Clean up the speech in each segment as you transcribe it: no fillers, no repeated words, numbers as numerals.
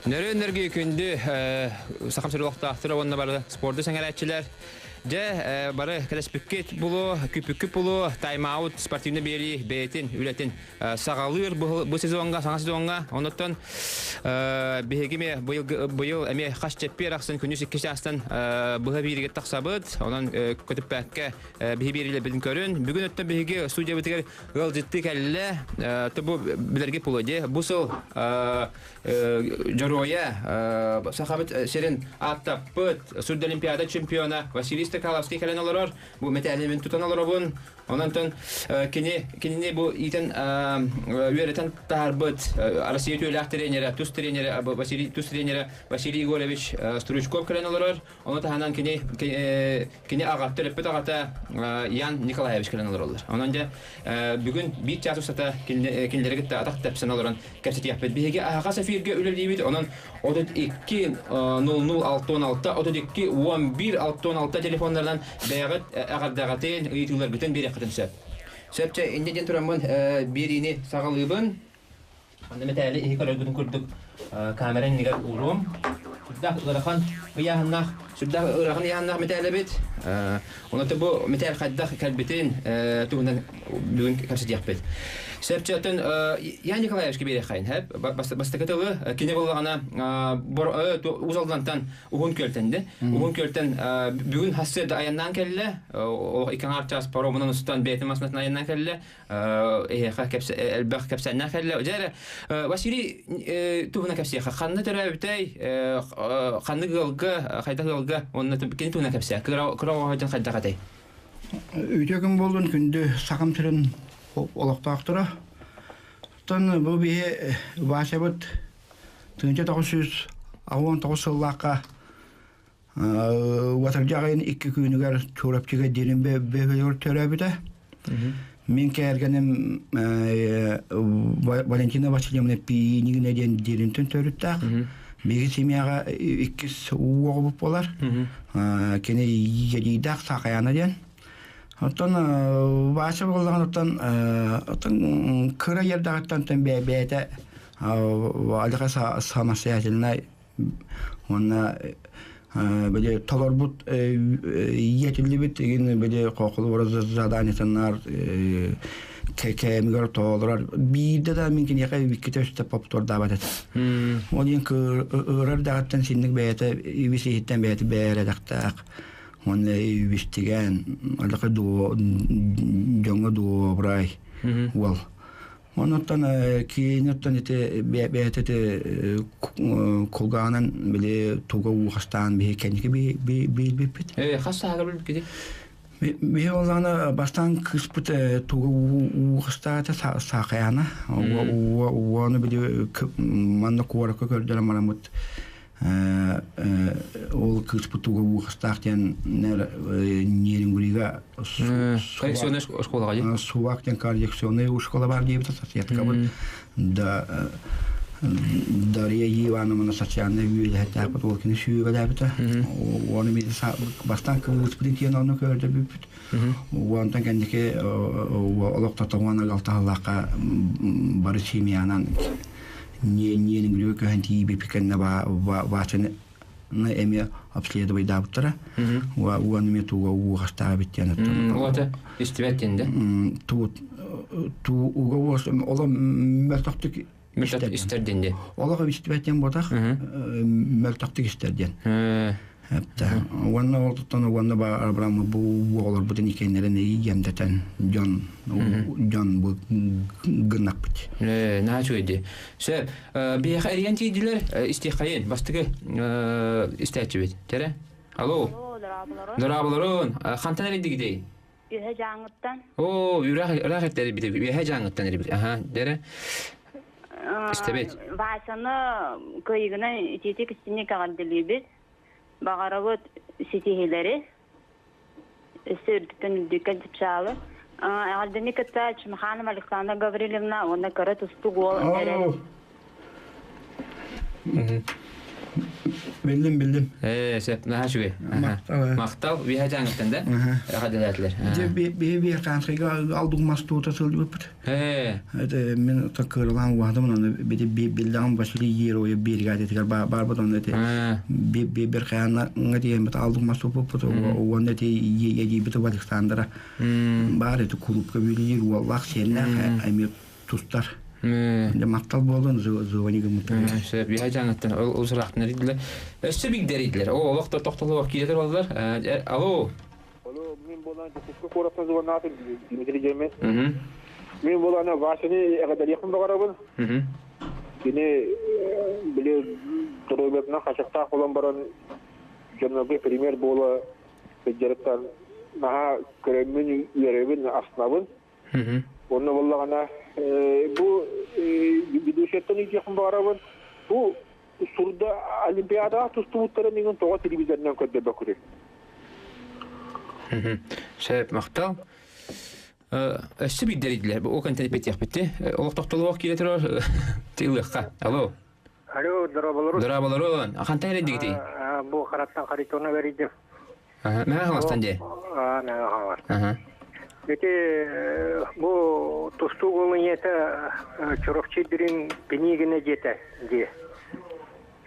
Нөрүөн-нөргүй күндү сахам сирин олохтоохторо уонна бары спорду сэҥэрээччилэр. Дьэ, бары кэлэспиккит булу, күппүккүт булу, тайм-аут спортивный биэрии бэйэтин үлэтин саҕалыыр бу сезоҥҥа, саҥа сезоҥҥа. Онуттан биһиги эмиэ быйыл эмиэ хас чэппиэр ахсын күнүс икки чаастан быһа бииригэ тахсабыт. Онон көтүппэккэ биһи биэриилэрбитин көрүн. Бүгүн өттөн биһиги студиябытыгар ыалдьыттыы кэллэ. Бу билэрги пулу Бу сыл Дьоруойа Сахабыт сирин ааттаппыт Сурдолимпиада чемпиона Василий Стокаловский кэлэн олорор. Бу мэтээлин тутан олоробун. Онон кини кинини бу иитэн үөрэтэн таһаарбыт Россия үтүөлээх тренерэ, тус тренерэ Василий тус тренерэ Василий Егорович Стручков кэлэн олорор. Ону таһынан кини кини аҕа төрөппүт аҕата Ян Николаевич кэлэн олороллор. Онон дьэ бүгүн биир чаас устата кинилэри кытта атах тэпсэн олорон кэпсэтиэхпит. Биһиги аһаҕас эфиргэ үлэлиибит. Онон 32 00 66 32 11 66 телефоннарынан бэйэҕит эҕэрдэҕитин, ыйытыыларгытын биэриэххитин сөп. Сөп чэ, инньэ диэн тураммын биэриини саҕалыыбын. Манна мэтээли иһи көрөргүтүн курдук камера иннигэр ууруом. Сүрдээх ыарахан ыйааһыннаах, сүрдээх ыарахан ыйааһыннаах мэтээл эбит. Онон бу мэтээл хайдах кэлбитин туһунан бүгүн кэпсэтиэхпит. Сөпчөтөн Ян Николаевичка биэриэххэйин, хэп бастакы тылы кини буоллаҕына Уус Алдантан Уһун Күөлтэн де. Уһун Күөлтэн бүгүн хассыарда айаннаан кэллэ. Ол икки аҥаар чаас паромунан устан бэйэтин массыынатын айаннаан кэллэ. Эһиэхэ элбэх кэпсээннээх кэллэ. Дьэ эрэ, Василий туһунан кэпсиэхэ. Ханна төрөөбүтэй, ханнык ыалга, хайдах ыалга, уонна кини туһунан кэпсээ. Кыра оҕо сылдьан хайдах этэй? Үтүө күн буоллун күндү Сахам сирин олохтоохторо. Оттон бу биһи Васябыт 1969 сыллаахха Уотардьах ыйын икки күнүгэр Чурапчыга диэн бөһүөлэгэр төрөөбүтэ. Мин кэргэним Валентина Васильевна Пинигина диэн диэринтэн төрүттээх. Биһиги семьяҕа иккис уоҕубут буолар. Кини едийдээх Сахаяна диэн. Оттон Вася буоллаҕына оттон оттон кыра ердаҕыттан бэйэтэ алыха самостоятельнай Уонна били толорбут иэтиллибит игин били хоохолуора заданиетыннар кээмигэр тоолорор биирдэ да мин киниэхэ иккитэ үстэ поптордаабат этим. Ол иһин ыырар даҕаттан синник бэйэтэ ибис иһиттэн бэйэтэ бэйэрэдэхтээх уонна ибистигэн алака дуо дьоҥҥо дуобурай уол Онуттан киинуттан ити бэйэтэ ити кулгааҕынан били туга уухастаан биһи кэнники биирбиппит. Хас сааһыгар билбиккитий? Биһи оллаана бастаан кыыспыт туга уухастаата саахайаана. Уону били манна куоракка көрдөрөн бараммыт ол кыыспыт туга уухастаах диэн Нерюнгрига Коррекционная школаҕа дии. Сувак диэн коррекционная школа бар диэбитэ соседкабыт да Дарья Ивановна социальнай үөрэхтээхпит ол кини сүүрэлээбитэ. Уону мин бастаан кыыспытын тиэн ону көрдөбүппүт. Уонтан кэнники олохтотоҥон алтаһаллаахха бары химиянан ньиэниҥ көһөн тиийбиппит кэннэ Васяны эмиэ обследовайдаабыттара. Уон эмиэ тууга уугастаабыт диэн. Уота истибэт диэн да? Туу туу уга уос оло мөлтөхтүк истэр диэн де. Олох истибэт диэн буотах мөлтөхтүк истэр диэн. Уонна ол туттан уонна бараммыт бу оҕолорбутун иккиэннэрин иэмдэтэн дьон дьон бу гыннахпыт. Наһаа үчүгэй дии. Сөп. Биһиэхэ эрийэн тиийдилэр истиэххэйин. Бастакы истээччибит. Тере. Алло. Дорооболорун. Хантан эрийдигитий? Үөһэ Дьааҥыттан. Оо, үрээх ыраах эрбит. Үөһэ Дьааҥыттан эрбит. Аха, дере. Истэбит. Васяны кыайыгынан итиитик истиҥник эҕэрдэлиибит. Баҕарабыт ситиһиилэри. Өссө үрдүктэн үрдүккэ чыпчаалы. Эҕэрдэни кытта Чымханов Александра Гаврильевна уонна кыра тустуук уол эрэр. Биллим, биллим. Сөп, наһаа үчүгэй. Махтал. Махтал, үөһэ дьааҥыттан да? Эҕэрдэлээтилэр. Дьэ, биһи биир Канскайга алдук мас туута сылдьыбыппыт. Это мен кырылаан уһатым онно бити биллэҕим Василий Ероев биригаадатыгар баарбыт онно эти бир хаянна тиийэммит алдук мас туппуппут уонна эти едийбит Александра баар эти клубка бүлүүр уоллаах сиэннээх эмиэ тустар. Дьэ махтал буолун звони гыммыттар. Сөп, үөһэ дьааҥыттан ол сыраахтан эрийдилэр. Өссө бигдэр эрийдилэр. О, олох тохтолуох киирэтэр боллар. Алло. Алло, мин буолан Дьокуускай куораттан звоннаатым Дмитрий Дьэмин. Мин буолан Васяны эҕэрдэлиэхпин баҕарабын. Кини били доруобуйатынан хачахтаах буолан баран дьоннорго пример буола сылдьарыттан наһаа көрөммүн үөрэбин, астынабын. Онно буоллаҕына бу ведущаяттан ыйытыахпын баҕарабын. Бу сурда Олимпиадаҕа тустубуттарын иҥин тоҕо телевизорынан көрдөрбөккүтүй? Сөп, махтал. Өссө биирдэрийдилэр. Бу контент бэтиэхпитти. Олох тохтолуох киирэ турар тыылыахха. Алло. Алло, здоровалару. Здоровалару. Хантан эрийдигитий? Бу хараттан Харитона берийдим. Мэҥэ Хаҥаластан дии. Мэҥэ Хаҥалас. Ити бу тустуу уол ийэтэ Чурапчы Дириҥ Пинигинэ диэтэ дии.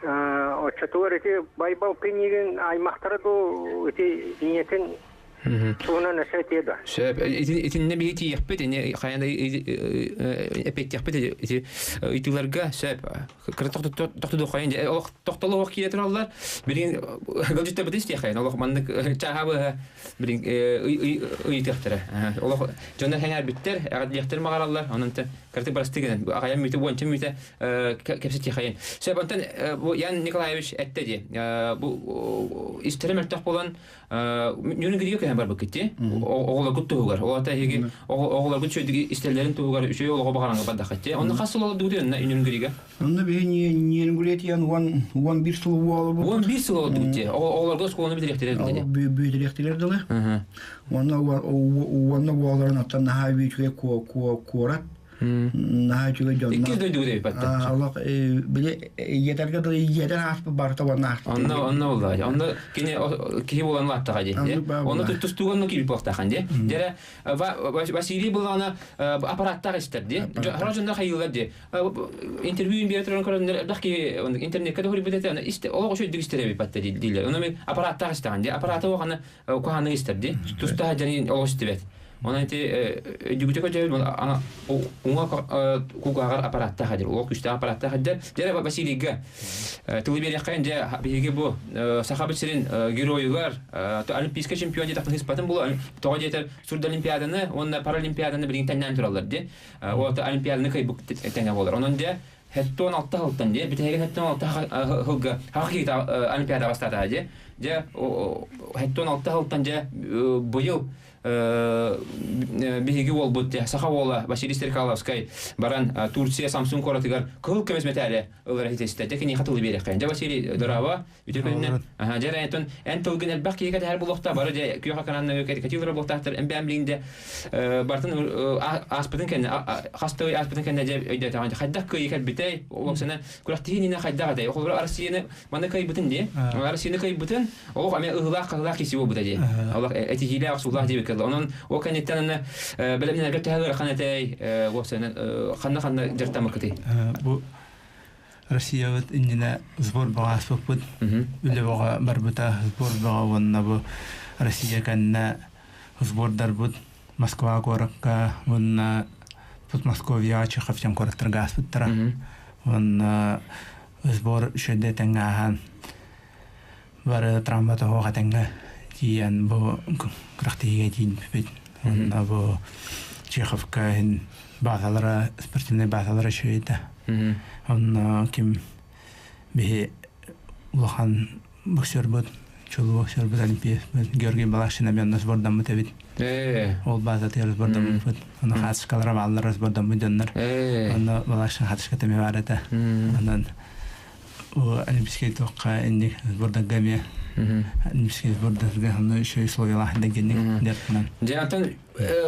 Оччотугар ити Байбал Пинигин аймахтара дуу ити ийэтин туһунан өссө этиэ да. Сөп. Итиннэ биһи тиийиэхпит, ини хайан эппиэттиэхпит ити ыйытыыларга сөп. Кыра тохтодуох хайан олох тохтолоох киирэ тураллар. Билигин ыалдьыттарбыт истиэхэйин олох маннык чааһа быһа билин ыйытыахтара. Олох дьоннор сэҥээрбиттэр, эҕэрдиэхтэрин баҕараллар. Онон кыратык барастыы гынан аҕайан мүтэ уонча мүтэ кэпсэтиэхэйин. Сөп, онтон бу Ян Николаевич этте дии. Бу истэрэ мөлтөх буолан Нүрүн гиригэ көһөн барбыккыт дии. Оҕолоргут туһугар. Оҕото эһиги оҕолоргут үчүгэйдик истэллэрин туһугар үчүгэй олоҕу баҕараҥҥа бардаххыт дии. Онно хас сыл олордугут онно Нүрүн гиригэ? Онно биһи Ньирингүлэтиэн 11 сыл буолбут. 11 сыл олордугут дии. Оҕолорго оскуоланы бүтүрүөхтэрэ дылы. Бүтүрүөхтэрэ дылы. Уонна уонна буоларын оттон наһаа үчүгэй куорат наһаа үчүгэй дьонно. Иккис дойдугут эбит баттан. Олох били ийэтэргэ дылы ийэтэр ааспыт барыта уонна ааспыт. Онно онно буолла. Онно кини киһи буолан улааттаҕа дии. Онно тустууга онно киирбит буолуохтаахан дии. Дьэрэ Василий буллаҕына аппараттаах истэр дии. Хоро дьоннор хайыылар дии. Интервью биэрэ туран көрөннөр элбэх киһи интернеккэ да хоруйбут этэ истэ олох үчүгэй истэр эбит батта дииллэр. Ону мен аппараттаах истэҕин дии. Аппарата уохана куһааннык истэр дии. Тустаах дьанин олох истибэт. Онон ити өйдүгүтэ көтөбүл уҥа кулгааҕар аппараттаах хадир, олох күстээх аппараттаах хадир. Дьэ Василийга тылы биэриэххэйин дьэ биһиги бу Сахабыт сирин геройугар олимпийскай чемпион диэтэх ыспатын булу тоҕо диэтэр Сурдолимпиаданы уонна Паралимпиаданы билигин тэҥнээн тураллар дии. Вот Олимпиаданы кыайбыт тэҥэ буолар. Онон дьэ 76 сылтан дии бүтэһигин 76 сылга хаха киһитэ Олимпиадаҕа бастаатаҕа дии. Дьэ 76 сылтан дьэ быйыл биһиги уолбут саха уола Василий Стрекаловскай баран Турция Самсунг куоратыгар кыһыл көмүс мэтээли ылар иһитистэ. Дьэ киниэхэ тылы биэриэххэ. Дьэ Василий, дорообо. Үтүө күнүнэн. Дьэ эрэ эн тылгын элбэх киһи кэтэһэр буолуохта бары дьэ күөх экранна кэтиилэр буолуохтаахтар эн бэйэм билигин дьэ бартын ааспытын кэннэ хас да ый ааспытын кэннэ дьэ өйдөөтөҕүн хайдах кыайыы кэлбитэй уопсайынан күрэхтэһии иннинэ хайдах этэй холобура Россияны манна кыайбытын дии Россияны кыайбытын олох эмиэ ыһыылаах-хаһыылаах киси буолбута дии олох этиһиилээх охсуулаах диэбиккэ онон ол кэнниттэн аны бэлэмнэнэргэ төһө ыарахан этэй уопсайынан ханна-ханна дьарыктаммыккытый бу Россиябыт иннинэ сбор бөҕө ааспыппыт. Үлэ бөҕө барбыта сбор бөҕө уонна бу Россия кэннэ сбордарбыт Москва куоракка уонна Подмосковьеҕа Чехов диэн куораттарга ааспыттара. Уонна сбор үчүгэйдик этэҥҥэ ааһан бары травма тоһуох этэҥҥэ тиийэн бу күрэхтэһиигэ тиийбиппит. Уонна бу Чеховка иһин баазалара, спортивнай баазалара үчүгэй да. Онно ким биһи улахан боксербут, чулуу боксербут олимпиецпыт Георгий Балашин эмиэ онно сбордаммыт эбит. Ол баазатыгар сбордаммыппыт. Онно хаатыскалара бааллар сбордаммыт дьоннор. Онно Балашин хаатыската эмиэ баар этэ. Онон олимпийскай туохха инник сбордарга эмиэ олимпийскай сбордарга онно үчүгэй условиялаах дэгинник дьарыктанан. Дьэ, онтон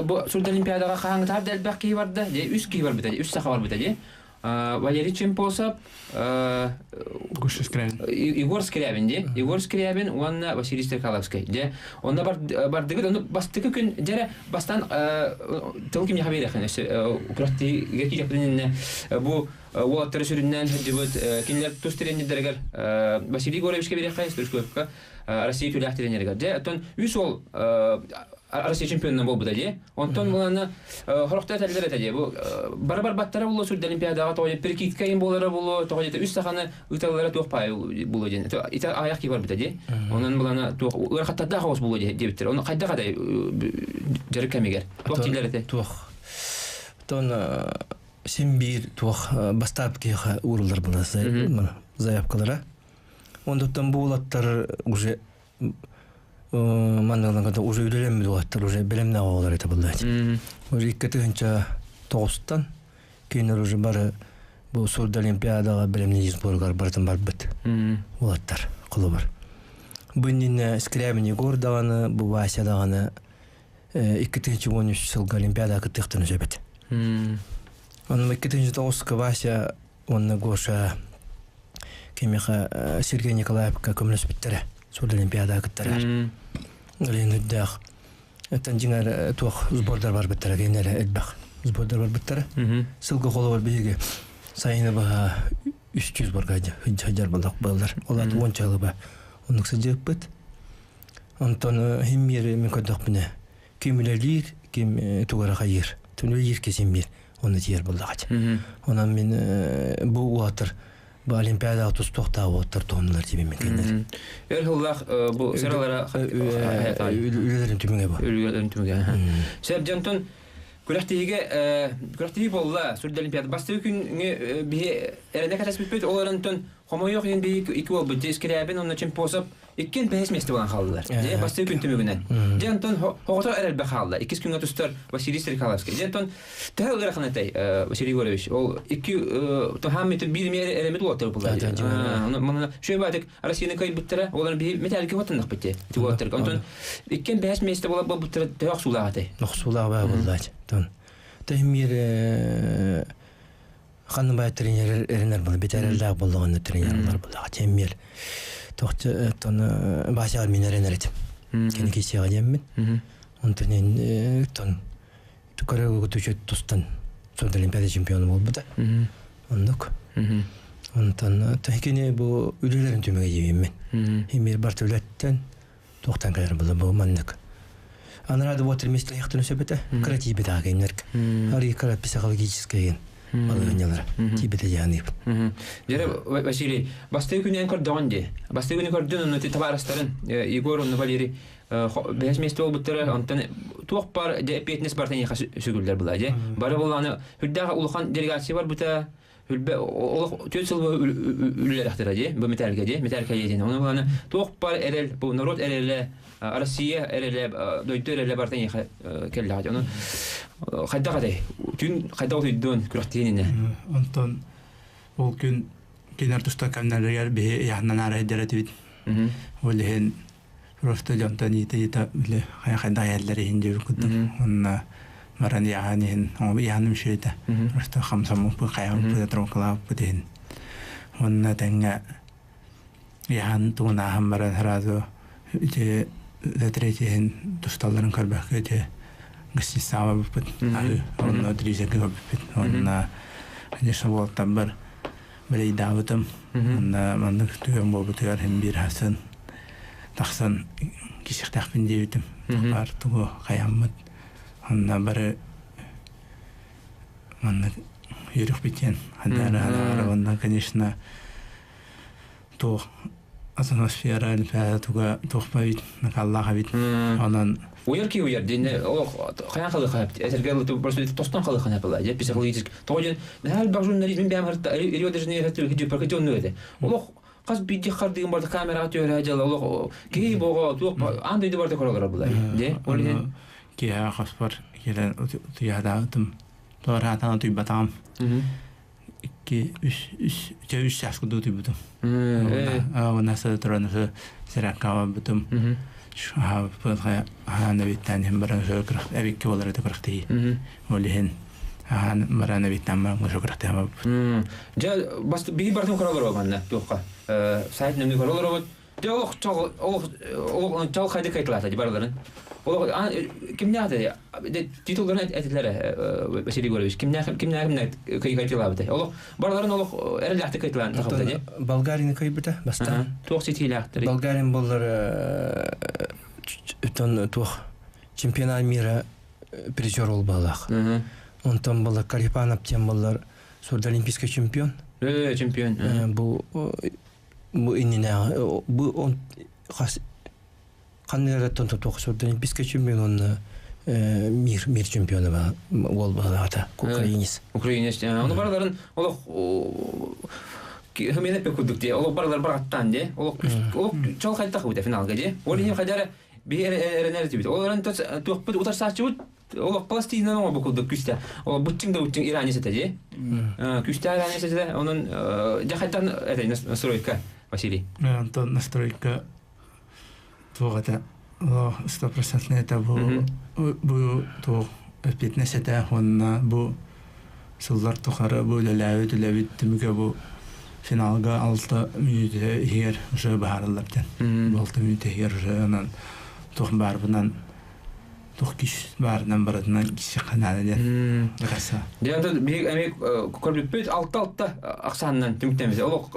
бу Сурдолимпиадаҕа хаһааҥҥытааҕар да элбэх киһи барда, дьэ үс киһи барбыта, үс саха барбыта дии. Валерий Чемпосов, Егор Скрябин ди. Егор Скрябин уонна Василий Стрекаловский. Де, онна бардыгыт, оны бастыкы күн дьэрэ бастан тыл ким яха берехин, күрәхтиге киҗәпленне бу уолаттары сүрүннән хәддибыт кинилер тус тренердергер Василий Егоровичка берехе, Стручковка Россия түләх тренерге. Де, оттон үс ол Россия чемпионынан болбута ди. Онтон буланы хорохта этэллэр этэ ди. Бу бары барбаттара булу сүрдэ Олимпиадаға тоҕо перекидка им болара булу тоҕо үс саханы ыыталлара туох пай булу диэн. Ите аяк ки барбыта ди. Онон буланы туох ыарахаттардаах оҕус булу диэбиттэр. Оны хайда хадай жарык кэмигер. Туох дииллэр этэ? Туох. Тон син биир туох бастаап киэхэ уурулар була заявкалара. Ондоттон бу улаттар уже манныгыланга уже үлелеммит улаттар уже белемне оҕолор этэ буллаат. Уже 2009-тан кинилер уже бары бу сурда олимпиадаға белемне сборгар барытын барбыт улаттар холобур. Бу иннинэ Скрябин Егор даҕаны, бу Вася даҕаны 2013 сылга олимпиада кыттыахтан өсөбүт. Онно 2009 Вася уонна Гоша кимиэхэ Сергей Николаевка көмөлөспүттэрэ сурда олимпиада кыттарар. Өлен үрдээх Эттен дьиҥэр туох сбордар барбыттара кинилэр элбэх сбордар барбыттара. Сылга холобур биһиги сайыны быһа 300 сборга сылдьар буоллар. Ол ат уон чалыба оннук сылдьыппыт. Онтон химмиэр мин көрдөхпүнэ ким үлэлиир, ким тугара хайыыр. Түнүлиир кесиммиир оны тиер буллаҕач. Онон мин бу уатыр бу олимпиадаҕа тустуохтаах уоттар туһуннулар диэбин мин кинилэр. Өр сыллаах бу сыралара үлэлэрин түмүгэ бу. Үлэлэрин түмүгэ. Сөп дьонтон күрэхтиһиге күрэхтиһи буолла сүрдэ олимпиада бастакы күн биһи эрэнэ кэтэспиппит ол оронтон хомойуох иһин биһи ики буолбут Скрябин онно Чемпосов иккин бэһис миэстэ буолан хааллылар. Дьэ бастакы күн түмүгүнэн. Дьэ онтон оҕото эрэлбэ хаалла. Иккис күҥҥэ тустар Василий Стрекаловский. Дьэ онтон төһө ыарахан этэй Василий Егорович? Ол икки тоһаан метр биир эмиэ эрэмит уолаттар булла. Манна шөй баатык Россияны кыайбыттара, олар биһи металлика хотаннахпыт те. Ити уолаттар. Онтон иккин бэһис миэстэ буолар буолбуттара төһө охсуулаах этэй? Охсуулаах баа буоллаат. Тон Тэһимиэр ханна бай тренер эренер була бит эреллээх буоллаҕына тренерлар буоллаҕа тиэммиэр тохча тон Вася мин эренер этим кини кисиэҕэ диэммин онтон тон көрө түчөт тустан Сурд Олимпиада чемпиону буолбута оннук онтон кини бу үлэлэрин түмүгэ диэбиммин химир барт үлэттен туохтан кэлэр була бу маннык анарады вот место яхтын сөбөтө кыра тиибит аагайнарк ари кыра психологическая балыгыннялара тиибите жааныып. Дьэрэ Василий, бастыы күнүн көрдөҕүн дии. Бастыы күнү көрдүн, онно табаарыстарын Егор онно Валерий бэһис миэстэ буолбуттара, онтон туох бар дьэ эппиэтинэс барытын эйиэхэ сүгүллэр була дьэ. Бары буллааны үрдээх улахан делегация барбыта, үлбэ олох түөрт сыл үлэлэхтэрэ дии, бу металлика дии, металлика диэн. Ону булааны туох бар эрэл, бу народ эрэлэ, Россия эрэлэ, дойду эрэлэ барытын эйиэхэ кэллэҕэ. Ону хайдах этэй? Түн хайдах утуйдун күрэхтиһин инэ? Онтон ол күн кинилэр туста кэмнэригэр биһи яһынан арайдар этибит. Ол иһин просто дьонтон иитэ-иитэ били хайа хайда иһин диэбит курдук. Онно баран яһан иһин, оҥо яһаным үчүөйтэ. Просто хамсаммыппыт, хайаһыппыт, тромкалаабыппыт иһин. Онно тэҥҥэ яһан тугунааһын баран сразу ити за третий иһин тусталларын көрбөккө ити гостиницаҕа онно телевизорга көрбүппүт. Онно конечно буолтан бэлэйдаабытым. Онно маннык түгэн буолбутугар иһин биир хасын тахсан кисихтээхпин диэбитим. Баар тугу хайаммыт. Онно бары маннык үөрүхпүт диэн хандаара онно конечно туох атмосфера олимпиада туга туохпа бит накаллаах эбит. Онон Уйар ки уйар диэн олох хайан халы хап этэргэ просто тостон халы хана была же психологически тоҕо диэн наһаа элбэх журналист мин бэйэм харта Рио де Жанейро хидьи паркетон этэ олох хас биирдии хардыгын барда камераҕа түһэрэ дьала олох киһи боҕо туох аан дойду барда көрөлөр була де ол иһин киэһэ хоспор кэлэн утуйадаабытым. Туораатан утуйбатаҕым. Икки, үс, үс, чэ үс чаас курдук утуйбутум. Уонна сыта туран сэрээккэ барбытым. Хаан эбиттэн иһин баран эбикки буолар этэ күрэхтэһии. Ол иһин Ахан баран эбиттэн баран уже күрэхтэһэ барбыт. Дьэ, бас биһи бартын көрөлөр манна туохха. Сайт нөҥүө көрөлөр. Дьэ, олох чол олох олох чол хайды кайтылата барыларын. Олох кимнээх титулларын этилэр Василий Егорович кимнээх кимнээх кимнээх кайтылаабыта. Олох барыларын олох эрэллээхтик кайтылаан тахабыта дии. Болгарияны кыйбыта бастаан. Туох ситиилээхтэр. Болгарин боллар тон туох чемпионат мира призер болбалах. Онтон боллар Карипанов тем боллар сурдолимпийский чемпион. Чемпион. Бу бу иннинэ бу он хас ханныгаттан туох сурдолимпийский чемпион онна мир мир чемпиона ба ол балата украинец. Украинец. Оны бараларын олох хымена пе кудук де олох баралар бараттан де олох олох чол хайта хута финалга де. Ол хин хадара би эренер тибит. Олоран туохпут утар саачыбыт олох Палестина оҥо бу курдук күстэ. Ол бутчиң да бутчиң Иране сете де. Күстэ Иране сете онон жахайтан это настройка Василий. Антон настройка туогата стопроцентный это бу бу туох фитнес этэ уонна бу сыллар тухары бу үлэлээбит үлэбит түмүгэ бу финалга 6 мүнүүтэ иһигэр уже баһарыллар диэн. Бу 6 мүнүүтэ иһигэр уже онон туох баарбынан туох киш баарынан барытынан киши ханаана диэн. Раса. Дьэ, биһиги эмиэ көрбүппүт алта-алта ахсаанынан түмүктэммит. Олох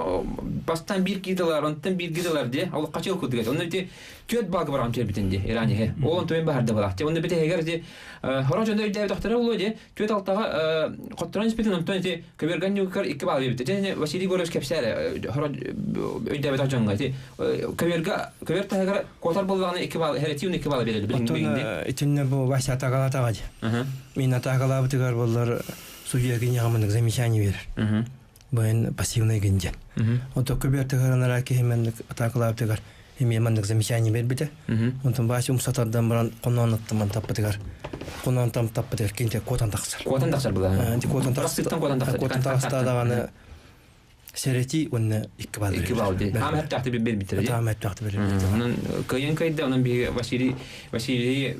бастан биир кииталар, онтон биир кииталар дии. Олох хачыл курдук. Онно ити түөрт балга барам тербитин дии, Иран иһэ. Ол онтон баһарда балах. Онно бите хегер ди хоро дьоно өйдөөбөтөхтөрө буолуо дии. Түөрт алтаҕа хотторон испитин онтон ити көбөргөн ньугар икки бал биэрбит. Дьэ, Василий Егорович кэпсээр хоро өйдөөбөтөх дьоҥҥо ити көбөргө көбөр таһыгар куотар буоллаҕына икки бал херетиун икки бал биэрэллэр. Оттон итиннэ бу Вася атагалаатаҕа дии. Мин атагалаабытыгар боллар судья киниэхэ замечание берер. Бу пассивный гын диэн. Онтон көбөр таһыгар анараа киһи маннык атагалаабытыгар эмиэ маннык замечание бербитэ. Онтон Вася умсатардан баран конон аттаман таппытыгар конон там таппытыгар кинте куотан тахсар. Куотан тахсар була. Куотан тахсар. Куотан тахсар. Куотан тахсар даҕаны Серети уонна икки бал. Икки бал дии. Хаам эптээхти билбиттэр. Хаам эптээхти билбиттэр. Онон кыайан кыайда, онон биһиги Василий Василий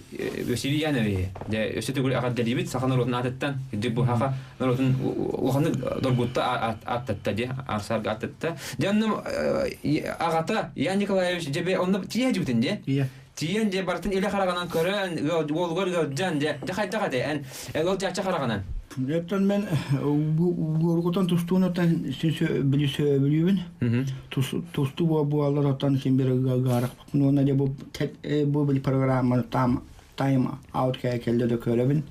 Василий Янович дэ өссө төгүл эҕэрдэлиибит саха норуотун аатыттан кырдьык бу саха норуотун улаханнык доргутта ааттатта дии арсарга ааттатта. Дьэ онно аҕата Ян Николаевич дьэ онно тиийэ дьибитин дии. Тиийэн дьэ барытын илэ хараҕынан көрөн уолугар ыалдьан дьэ дьэ хайдах этэ эн эл дьаачча хараҕынан. Эптен мен уоргутан тустуунаттан били сөбүлүүбүн. Тустуу буолар оттон син бир гаарах уонна дьэ бу бу били программа там тайм аут кэллэ да көрөбүн.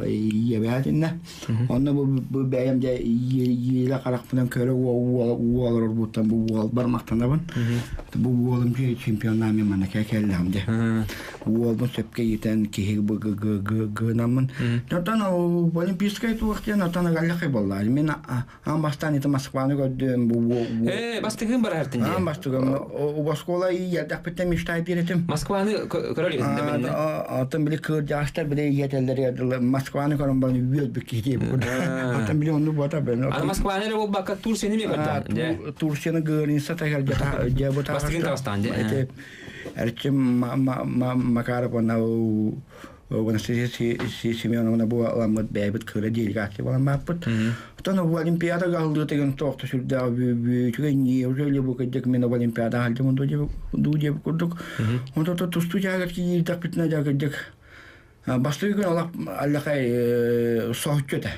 Иэбээтиннэ. Онно бу бу бэйэм дьэ иилэ харахпынан көрө уолар буттан бу уол бармактанабын. Бу уолум чемпионами мана кэллэм дьэ. Уолбун сөпкө иитэн киһи гынаммын. Оттон олимпийскай туох диэн оттон агаллахай буолла. Мен аан бастаан ити Москваны көрдүм. Бу Бастыгын барартын дии. Аан бастыгым. Оскуола иэрдэхпиттэн мечтай этим. Москваны көрөр илигин Оттон били кырдьаҕастар били иэтэллэр Москваны көрөн баран үөт киһи Оттон били онну буота бен. Аны Москваны эрэ буолбакка Турцияны эмиэ көрдөөн. Турцияны гыырынса тахар дьэ бу Бастыгын тагыстаан дьэ. Эрчим Макаров уонна Анастасия Семеновна бу аламмыт бэйэбит кыра делегация буолан бааппыт. Оттон Олимпиада галлыытыгын тоохто сүрдээх үчүгэй неужели бу кырдьык мен Олимпиада халдьымын дуу диэбит курдук. Онтон тустуу дьаагар киирдэхпитинэ дьаа кырдьык бастакы күн алах аллахай соһуччу этэ.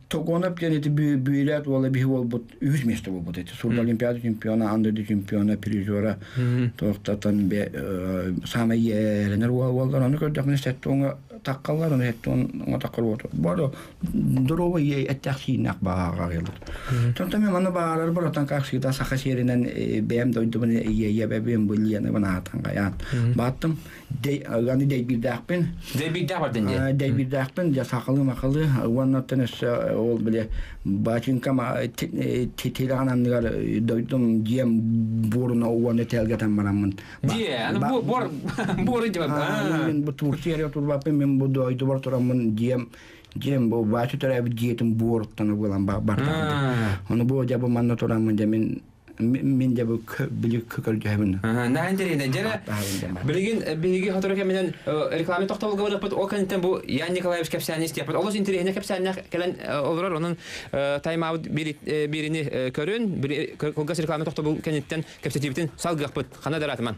Тогонов диэн ити бүүрээт уола биһи буолбут үһүс миэстэ буолбут эти. Сурда Олимпиада чемпиона, аан дойду чемпиона, призера туохтатан саамай эрэнэр уоллар. Ону көрдөхпүнэ сеттуоҥа таккаллар, ону сеттуоҥа таккар уоту. Бары здоровый ей эттээх сииннээх бааҕа Тонто мен маны баарар баратан каксыта саха сиэринэн бэйэм дойдубун ийэбэбин быллияныбын аатан каян. Бааттым аны дэйбиирдээхпин. Дэйбиирдээх бардын дии. Дэйбиирдээхпин дьэ сахалыы махалы уоннаттан өссө ол били бачинкам тилэҕин анныгар дойдум дьиэм буоруна уонна тэлгэтэн бараммын. Дьиэ, аны бу буор буору дьиэ Мен бу Турция эрэ турбаппын, мен бу дойдубар тураммын дьиэм дьиэм бу бачы төрөөбүт дьиэтин буоруттан буолан бартаҕым. Ону бу дьэ бу манна тураммын дьэ мин Мин де бу били көрдөһөбүн. Наһаа интэриэһинэй. Дьэрэ, билигин биһиги сотору кэминэн реклама тохтобулга барыахпыт. Ол кэнниттэн бу Ян Николаевич кэпсээни истиэхпит. Олус интэриэһинэй кэпсээннээх кэлэн олорор. Онон таймаабыт биирини көрүн, кылгас реклама тохтобул кэнниттэн кэпсэтиибитин салгыахпыт. Хана дараатыман.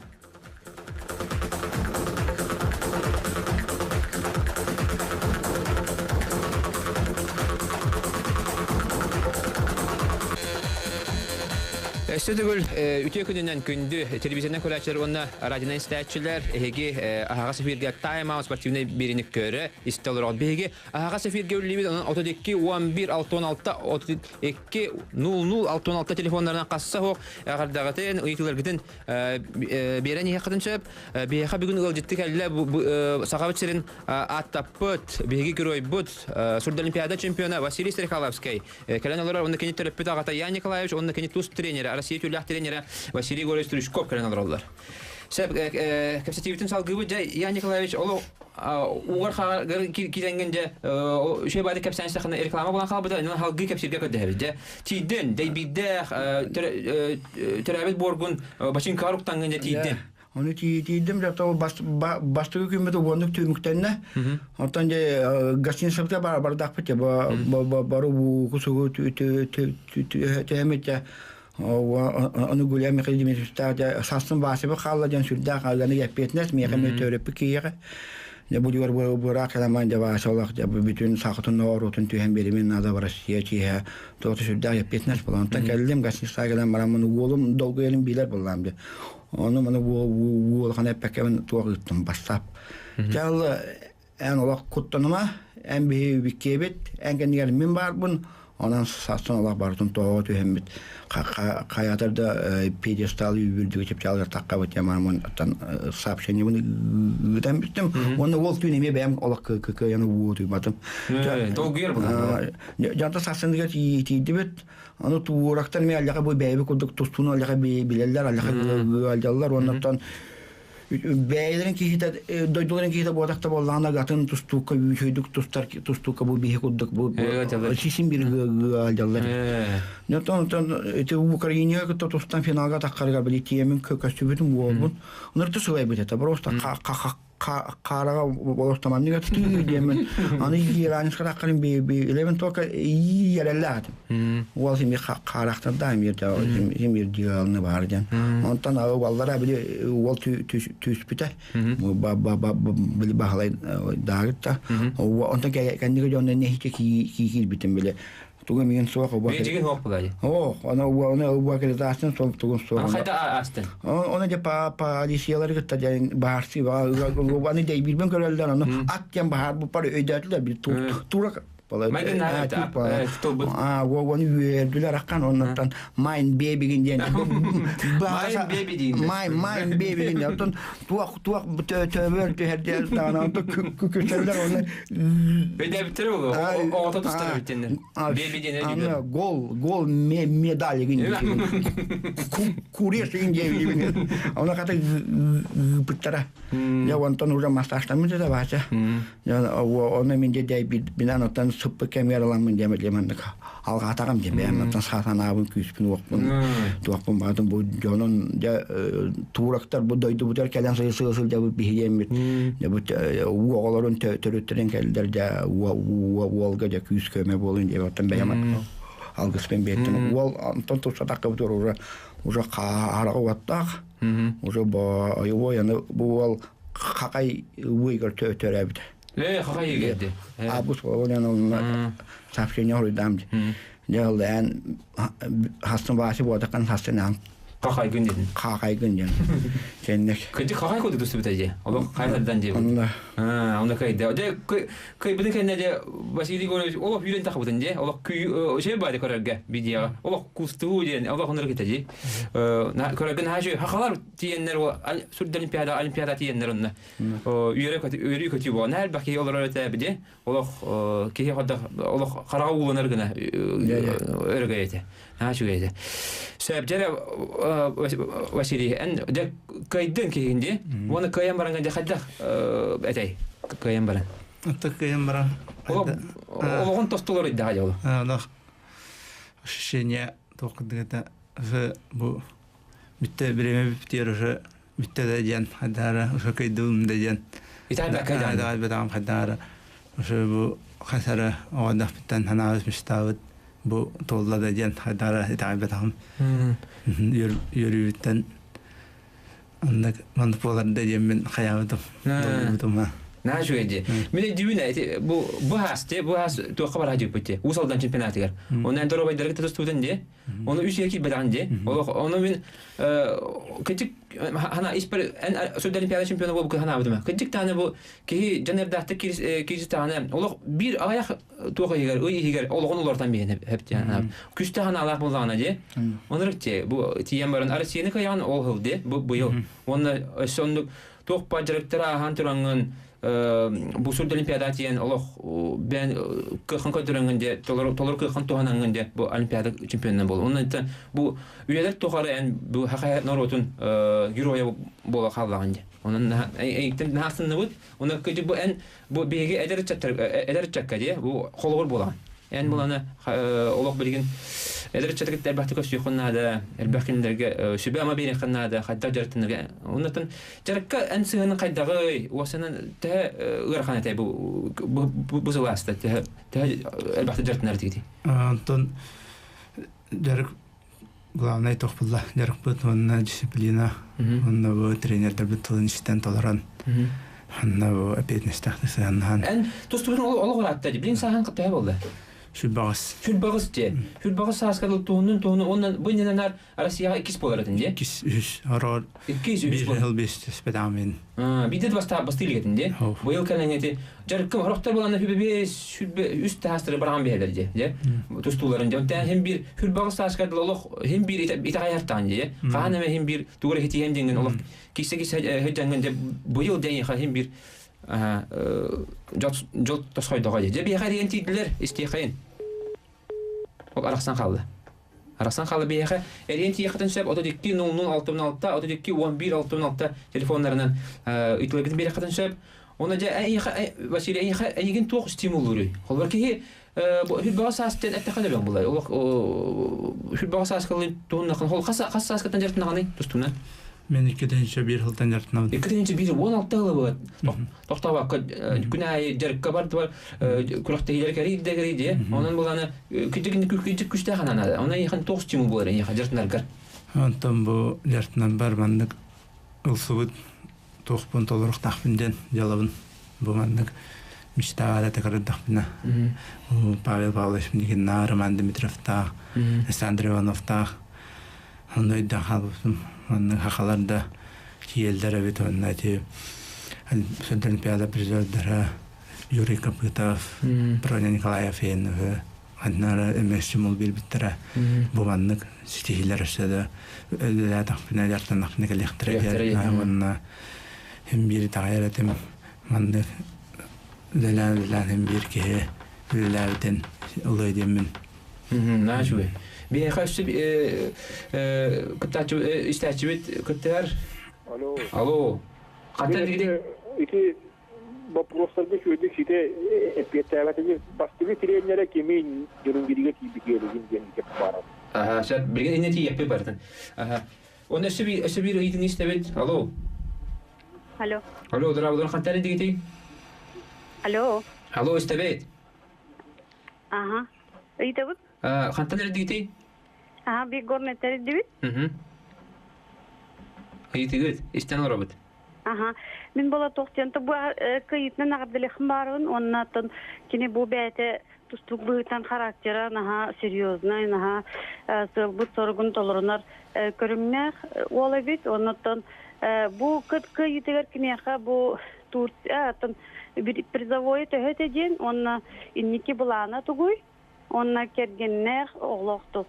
Өссө төгүл үтүө күнүнэн күндү телевизионнай көрөөччүлэр уонна радионан истээччилэр эһиги аһаҕас эфиргэ Time Out спортивнай биэриини көрө истэ олороҕут. Биһиги аһаҕас эфиргэ үлэлиибит, онон 32 11 66 32 00 66 телефоннарынан хасса суох эҕэрдэҕитин, ыйытыыларгытын биэрэн иһиэххитин сөп. Биһиэхэ бүгүн ыалдьытты кэллэ Сахабыт сирин ааттаппыт, биһиги геройбут, Сурдолимпиада чемпиона Василий Стрекаловскай кэлэн олорор. Онно кини төрөппүт аҕата Ян Николаевич, онно кини тус тренерэ, Россия түүлээх тренерэ Василий Егорович Стручков кэлэн олороллор. Сөп, кэпсэтиибитин салгыыбыт. Дьэ, Ян Николаевич, олох угар хааргар киирэҥҥин дьэ үчүгэй баайдык кэпсээн истэххинэ реклама буолан хаалбыта, инэн халгыы кэпсииргэ көрдөһөбүт. Дьэ, тиийдин, дэйбиирдээх төрөөбүт буоргун бачыҥкаҕар уктаҥҥын дьэ тиийдин. Ону тиийдим, дьэ бастакы күммүт уоннук түмүктэннэ. Оттон дьэ гостиницабыта бардахпыт бары ууку-сугу түһэммит дьэ Ону Гуля Михаил Дмитриевичтаах састын Васева хаалла диэн сүрдээх аганы эппиэтинэс миэхэ эмиэ төрөппүт киһиэхэ. Дьэ бу дьугар быраак кэлэмэн дьэ Вася олох дьэ бүтүн саахытын норуотун түһэн биэримин наада Россия чиэһэ туота сүрдээх эппиэтинэс буолан. Онтон кэллим гостиницаҕа кэлэн бараммын уолум долгуйарын билэр буоллаам дьэ. Ону маны уолхана эппэккэбин туох ыыттым бассаап. Дьэ эн олох куттаныма, эн биһи биккиэбит, эн кэннигэр мин баарбын, онон састан олох барытын тоҕо түһэммит хайаатар да пьедестал үүбүрдүгү чыпчаалыгар таххабыт ямаамын оттон сообщениебын ыытан бүттүм уонна ол түүн эмиэ бэйэм олох кыайан уутуйбатым долгуйар булан дьонто сарсыныгар тиийдибит аны туурактар эмиэ аллаха бу бэйэби курдук тустууну аллаха билэллэр аллаха ыалдьаллар уонна бэйэлэрин киһитэ дойдуларын киһитэ буотах да буоллаҕына атын тустуукка үчүгэйдик тустар тустуукка бу биһи курдук бу сисин бир ыалдьаллар онтон ити Украинаҕа кытта тустан финалга таххарыгар били тиэмин көстүбүтүм уолбун онорто сылайбыт этэ просто хаараҕа болостаманныга тыы диэмин аны иранецка таххарын би илебин только иереллээх этим уол сими хаарахтарда эмиэ симир дьыалны баар диэн онтон уоллара били уол түспүтэ били баһылай даагытта онтон кэнниги дьонно нэһичэ киирбитим били тугу миин суох Бейджигин хуох була О, ана уона уба келетаастын сол тугун суох. Хайда астын? Оны де па полициялар кытта ден баарсы аны дейбирбен көрөллөр аны ат диэн баһаар бу пар өйдөөтүлэр бир тура А, оны үөрдүлэр аккан оннуттан майн бебигин диэн. Майн беби диин. Майн майн бебигин диэн. Оттон туох туох төбөр түһэрдиэр даҕаны онтон күкүтэллэр оны Өйдөөбүттэр болу. Оҕото тустар эбиттеннер. Беби диэн Аны гол гол медаль гин. Куреш гин диэн. Оны ката ыпыттара. Я онтон уже массажтаммыт да бача. Оны мен де бинан оттан сыппы кемер аламын демет лемандык алгатагам деп бэйэм оттон саатанаабын күүспүн уохпун туохпун баатым бу дьонун дьэ туурактар бу дойдубутар кэлэн сыл сыл сылдьабыт биһиэммит дьэ бу уу оҕолорун төрүттэрин кэллэр дьэ уолга дьэ күүс көмө буолун диэбит оттон бэйэм алгыспын биэртим уол онтон тупсатакка уже уже хаараҕа уоттаах уже бо аны бу уол хакай уйгар төрөөбүтэ Хакай игерди. Август болон сообщение хоруйдаам. Дьэ эн хастын баасы буотаккан хастын аан Хакай күн дедин. Хакай күн ден. Сеннек. Кыжы хакай курдук тустубута же. Олох кайсардан же. Онна. А, онна кайда. Де кый бутун кэннэ де Василий Егорович олох үйрен тахыбытын же. Олох күй şey байды көрөргө видеога. Олох кустуу диэн олох оннор кете же. Көрөргө наһаа хахалар тиеннер сүрдэ олимпиада олимпиада тиеннер онна. Үйрө көтү үйрү көтү бу. Нәл баки олор өтө биде. Олох киһи ходох олох карага ууланар гына өргөйте. Наһаа үчүгэй. Сөп жere Василий эн дэ кайдын киһинди. Оны кайан баран дэ хайдах этэй кайан баран. Отто кыйын баран. Олоҕун тостулар идда жолу. Олох ощущение тоқдыгата Бу бүтте биреме бүптер уже бүтте да диэн хадара уже кыйдым да диэн. Итаайбакка даҕаны. Итаайбатаҕым хадара уже бу хасара оҕодахпыттан ханаабыс мечтаабыт бу туолла да диэн хадара итаайбатаҕым. Үөрүүбүттэн Оннук маннык буолар да диэммин хайаабытым. Долгуйбутум. Наһаа үчүгэй дии. Мин өйдүүбүн ити бу бу хаас те бу хаас туохха бараа дьыппыт дии. Уус Алдан чемпионатыгар. Онно эн доруобайдарга тутустубутун дии. Ону үс үйэ киирбэтэҕин дии. Олох ону мин кырдьык хана испэр эн Сүрдэ Олимпиада чемпиона буолбукка ханаабытым. Кырдьык даҕаны бу киһи дьон эрдээхтик киирситаҕына олох биир аҕыйах туох иһигэр ый иһигэр олоҕун олортон биһэн хэптиэн күстээх анаалаах буоллаҕына дии оннук дии бу тиийэн баран Россияны кыайаҕын ол сыл дии бу быйыл уонна өссө оннук туох баар дьарыктары ааһан тураҥҥын бу сурд олимпиада тиийэн олох бэйэн кыаххын көрдөрөҥҥүн дии толору толору кыаххын туһанаҥҥын дии бу олимпиада чемпионунан буол онон бу үйэлэр тухары эн бу саха норуотун геройа буола хааллаҕын дии онон эйиттэн наһаа астынныбыт онон бу эн Бу биһиги эдэр ыччаттар эдэр ыччакка дии бу холобур буолаҕын. Эн буланы олох билигин эдэр ыччаты кытта элбэхтик көрсүөххүн наада, элбэх кинилэргэ сүбэ-ама биэриэххин наада, хайдах дьарыктанарга. Оннуттан дьарыкка эн сыһыанын хайдаҕый, уосанан төһө ыарахан этэй бу бу сылааста төһө төһө элбэхтик дьарыктанар этигитий? Онтон дьарык главное тохпулла дьарыкпыт уонна дисциплина уонна бу тренердэрбит тылын истэн толорон онно бу эппиэтинэстээх сыһыаннаһан Эн тустубутун олох ыраатта дии. Билин сааһын төһө буолла? Сүрбаҕыс. Сүрбаҕыс дии. Сүрбаҕыс сааска туһуннун туһуну уонна бу иннинэ Россияҕа иккис буолар этин дии. Иккис, үһүс, ороор Иккис, үһүс биир буолар. сыл биэс түспэтаҕым мин. Биирдэ бастаап бастыыр илигэтин дии. Быйыл кэлэн эти дьарыккым хорохтор буолан сүбэ биэс сүрбэ үс таһаастары бараан биһэлэр дии. Дьэ тустууларын дьон тэн хим биир сүрбаҕыс сааска дылы олох хим биир итэҕэйэртаан дии. Хаһан эмэ хим биир тугу эрэ хитиһэн диэҥҥин олох киссе киссе сылдьаҥҥын дьэ быйыл дьэ хим биир дьол тосхойдоҕо дии. Дьэ биһиэхэ эрийэн тиийдилэр истиэхэйин. Ол арахсан хаалла. Арахсан хаалла биһиэхэ эрийэн тиийиэххитин сөп 32 00 66 32 11 66 телефоннарынан ыйтыларгытын биэриэххитин сөп. Оны дьэ эйиэхэ Василий эйиэхэ эйигин туох стимуллууруй? Холобур киһи хүрбэҕэ саастан эттэххэ дөбөҥ булай. Олох хүрбэҕэ сааскалыы туһуннахын хол хас хас сааскаттан дьарыктанаҕыный тустуунан? Мен 2-тинчи сылтан дьарыктанабын. 2-тинчи 16 сыл буолат. Тохтообокко күн аайы дьарыкка бардыбар күрэхтэһиилэр кэрийдэ кэрийдэ. Онон буланы күдьүк күдьүк күстээх анаана. Онон эйиэхэ туох стимул буолар эйиэхэ дьарыктанаргар? Онтон бу дьарыктанан бар маннык ылсыбыт туохпун толоруохтаахпын диэн дьыалабын бу маннык мечтаҕа тыкырдахпына Павел Павлович Никиннаах, Роман Дмитровтаах, Александр Ивановтаах онно өйдөөн хаалбыппын. Маннык хахалар да киэллэр эбит уонна ити Олимпиада призердара Юрий Копытов, Проня Николаев иэн ханнара эмэс мул биэрбиттэрэ бу маннык ситиһиилэр өссө да үлэлээтэхпинэ дьарыктаннахпына кэлиэхтэрэ диэн уонна хим биир итэҕэйэр этим маннык үлэлээн үлэлээн хим биир киһи үлэлээбитин ылыа диэммин Наһаа үчүгэй. Биһиэхэ өссө кыттааччы истээччибит кыттыһар. Алло. Алло. Хантан дигити? Ити боппуруостарга үчүгэйдик ситэ эппиэттээбэтиги бастакы тириэньэрэ кимин дьорунгиригэ тиийбитиэригин диэн кэп баарар. Аха, сөп. Билигин инне тиийэппит барытын. Аха. Оны өссө биир өссө биир ыйытыны истэбит. Алло. Алло. Алло, здравствуйте. Хантан дигити? Алло. Алло, истэбит. Аха. Ыйытабыт? Хантан эрдигитий? Аха, бик горнеттер эрдибит. Ыйытыгыт, истэн олоробут. Аха. Мин бола тохтен бу кыйытынан аҕардылыхым баарыбын уонна оттон кини бу бэйэтэ тустуук быһыытынан характера наһаа серьезный, наһаа сыалбыт соругун толорунар көрүҥнээх уол эбит. Оннуттан бу кыйытыгар киниэхэ бу Турция оттон призовойу төһө этэ диэн уонна инники былаана тугуй уонна кэргэннээх оҕолоохтук.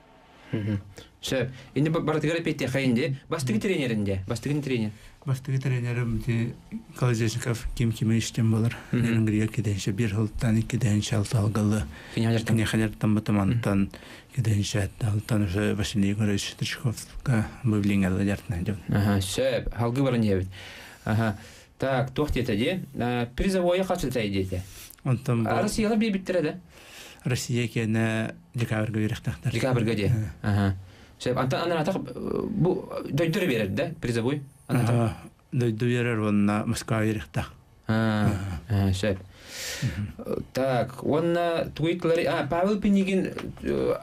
Сөп. Инни барытыгар эппиэттиэххэ инди. Бастыгы тренер инди. Бастыгын тренер. Бастыгы тренерим ити Колодезников Ким Кимович диэн болар. Ленгрия киденше бир хылтан иккиденше алты алгалы. Кинехалертан бутамантан киденше алтан уже Василий Егорович Тришковка бывлиңалы жартна деп. Ага, сөп. Халгы барын диэбит. Аха. Так, туох диэтэ дии? Призовойа хас диэтэ? Онтон бу Россияла биэрбиттэрэ да? Россия киэнэ декабрьга үөрэхтээхтэр. Декабрьга дии. Аха. Сөп. Антон ананатах бу дойдуры берер да призовой? Анатах. Дойду берер уонна Москва берихтах. Сөп. Так, уонна тугу ыйыттылар? А, Павел Пинигин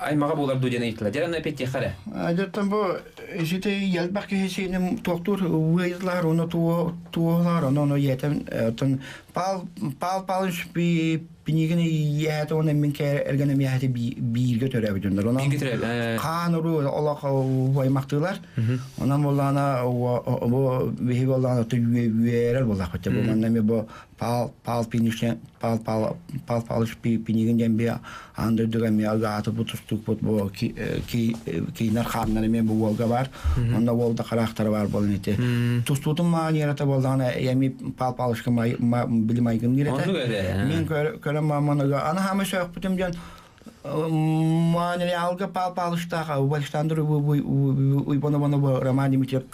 аймаҕа буолар дуу диэн ыйыттылар. Дьэ, аны опять тиэхэ эрэ. Дьоттон бу исите елбах киһи туохтуур ыйытлар, оны туолар, оны оны иэтен оттон Пал Пал Павлович Пинигин иэһэтэ уонна мин эргэнем иэһэтэ бииргэ төрөөбүт дьоннор. Онон хаан уруу олох аймахтыылар. Онон буоллаҕына бу биһиги буоллаҕына үөрэр буоллахпыт. Бу манна эми бу Пал Пал Пинигин Пал Пал Пал Павлович Пинигин диэн би аан дойдуга эмиэ агааты бу тустукпут бу киинэр хааннар эмиэ бу уолга бар. Онно уол да хараахтара бар буолан ити. Тустуутун мааньырата буоллаҕына эми Пал Павловичка били майгын диирэтэ. Мин көрөн мааманыга аны хаамы сөөхпүтүм диэн Монреалга Пал Павловичтаах Александр Уйбанованы Роман Дмитриев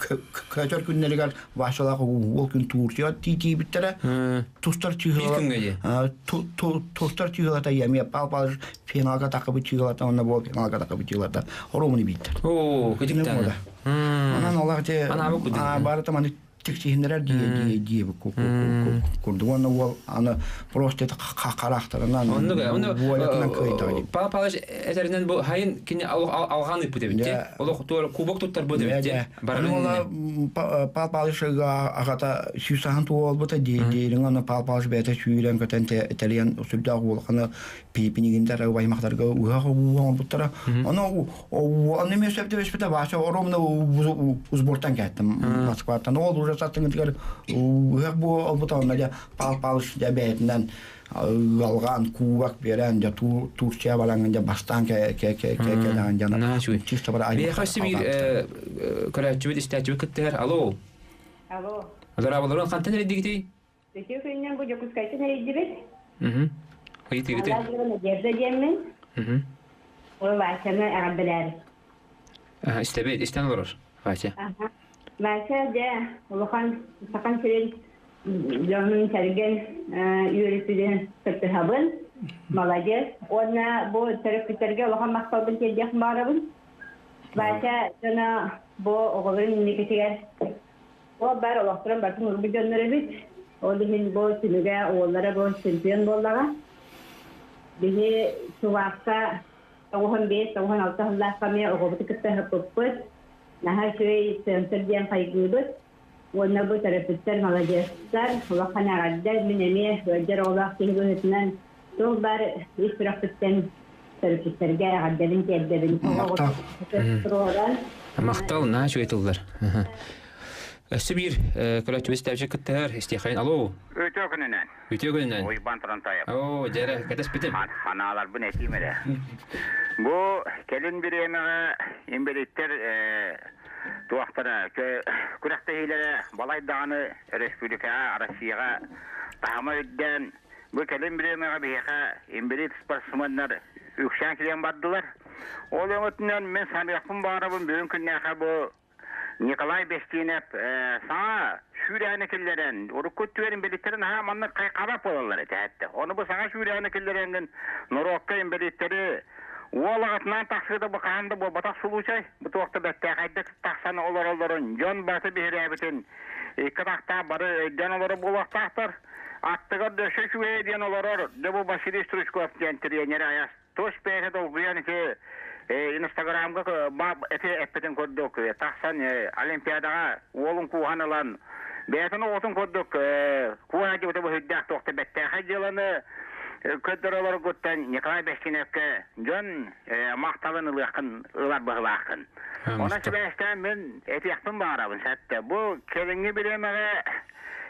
көтөр күннэригэр Васялаах уол күн Турция тиийбиттэрэ. Тустар тустар чыһылата эмиэ Пал Павлович финалга тахыбыт чыһылата онно буол финалга тахыбыт чыһылата оруомуну бииттэр. Оо, кытыктаана. Онон олох те барыта маны тиксиһиннэрэр дии дии курдук уонна уол аны просто хараахтарынан оннук онно Павел Павлович этэринэн бу хайын кини алҕаан ыыппыт эбит олох кубок туттарбыт эбит баран Павел Павлович аҕата сүүс туолбута диэриҥ аны Павел Павлович бэйэтэ сүүрэн көтөн тэрийэн сүрдээх улаханы пиипинигинтэр аймахтарга ыһах оҥорбуттара ону Оны мен сөп түбэспитэ Вася ровно сбортан кэттим Москваттан. Ол уже саттыгытыгар ыһыах бу олбута онно дьэ Пал Павлович дьэ бэйэтинэн ыалгаан кубок берэн дьэ Турция бараҥын дьэ бастаан кэлэҕин дьэ чисто бар Биэхэ өссө биир көрөөччүбүт истээччибит кыттыһар. Алло. Алло. Здраволорун хантан эрийдигитий? Үтүө күнүнэн бу Дьокуускайтан эрийдибит. Ыйытыгыты. Надежда диэммин. Ол Васяны эҕэрдэлээри. Истэбит, истэн олорор Вася. Вася дьэ улахан сахан сирин дьонун сэргэн үөрүүтүнэн кыттыһабын. Молодец. Уонна бу төрөппүттэргэ улахан махталбын тиэрдиэх баарабын. Вася дьоно бу оҕолорун инникитигэр Ол баар олохторун барытын урбут дьоннор эбит. Ол иһин бу түмүгэ уоллара бу чемпион буоллаҕа. Биһи Чуваахха 95-96 сыллаахха эмиэ оҕобуту кытта ыһыппыппыт. Наһаа үчүгэй центр диэн хайгыыбыт. Уонна бу төрөппүттэр маладьыастар, улахан эҕэрдэ. Мин эмиэ ыалдьар оҕолоох киһи быһыытынан туох баар ис сүрэхпиттэн төрөппүттэргэ эҕэрдэбин тиэрдэбин. Махтал. Махтал, наһаа үчүгэй тыллар. Өссө биир көрөөччүбүт истээччи кыттыһар Истиэхэйин. Алло. Үтүө күнүнэн. Үтүө күнүнэн. Уйбан Турантаев. Оо, дьэрэ, кэтэспитим. Ханааларбын этиим эрэ. Бу кэлин бириэмэҕэ инбэлииттэр туохтара күрэхтэһиилэрэ балай даҕаны республикаҕа, Россияҕа таһыма үрдээн Бу кэлин бириэмэҕэ биһиэхэ инбэлиит спортсменнар үксээн киирэн бардылар. Ол өҥөтүнэн мин саныахпын баҕарабын бүгүн күннээхэ бу Николай Бестинов саҥа сүүрээни киллэрэн, урукку өттүгэр инбэлииттэрин наһаа маннык хайхабат буолаллар этэ этэ. Ону бу саҥа сүүрээни киллэрэнгин норуокка инбэлииттэри уол аҕатынаан тахсыыта бу хаһан да буолбатах случай. Бу туох да бэртээхэйдик тахсан олороллорун дьон барыта биһирээбитин икки атахтаах бары өйдөөн олорор буолуохтаахтар. Аттыгар да өссө үчүгэйэ диэн олорор, дьэ бу Василий Стручков диэн тириэньэр айас тус бэйэтэ долгуйан ити Инстаграмга эти эппитин курдук тахсан Олимпиадаҕа уолун кууһан ылан бэйэтин оҕотун курдук кууһа дьыбыта быһыйдаах туохта бэттээхэй дьыаланы көрдөрө олоргуттан Николай Бэстинэпкэ дьон махталын ылыаххын ылар быһылааххын. Онон сибээстээн мин этиэхпин баҕарабын сэттэ. Бу кэлиҥҥи бириэмэҕэ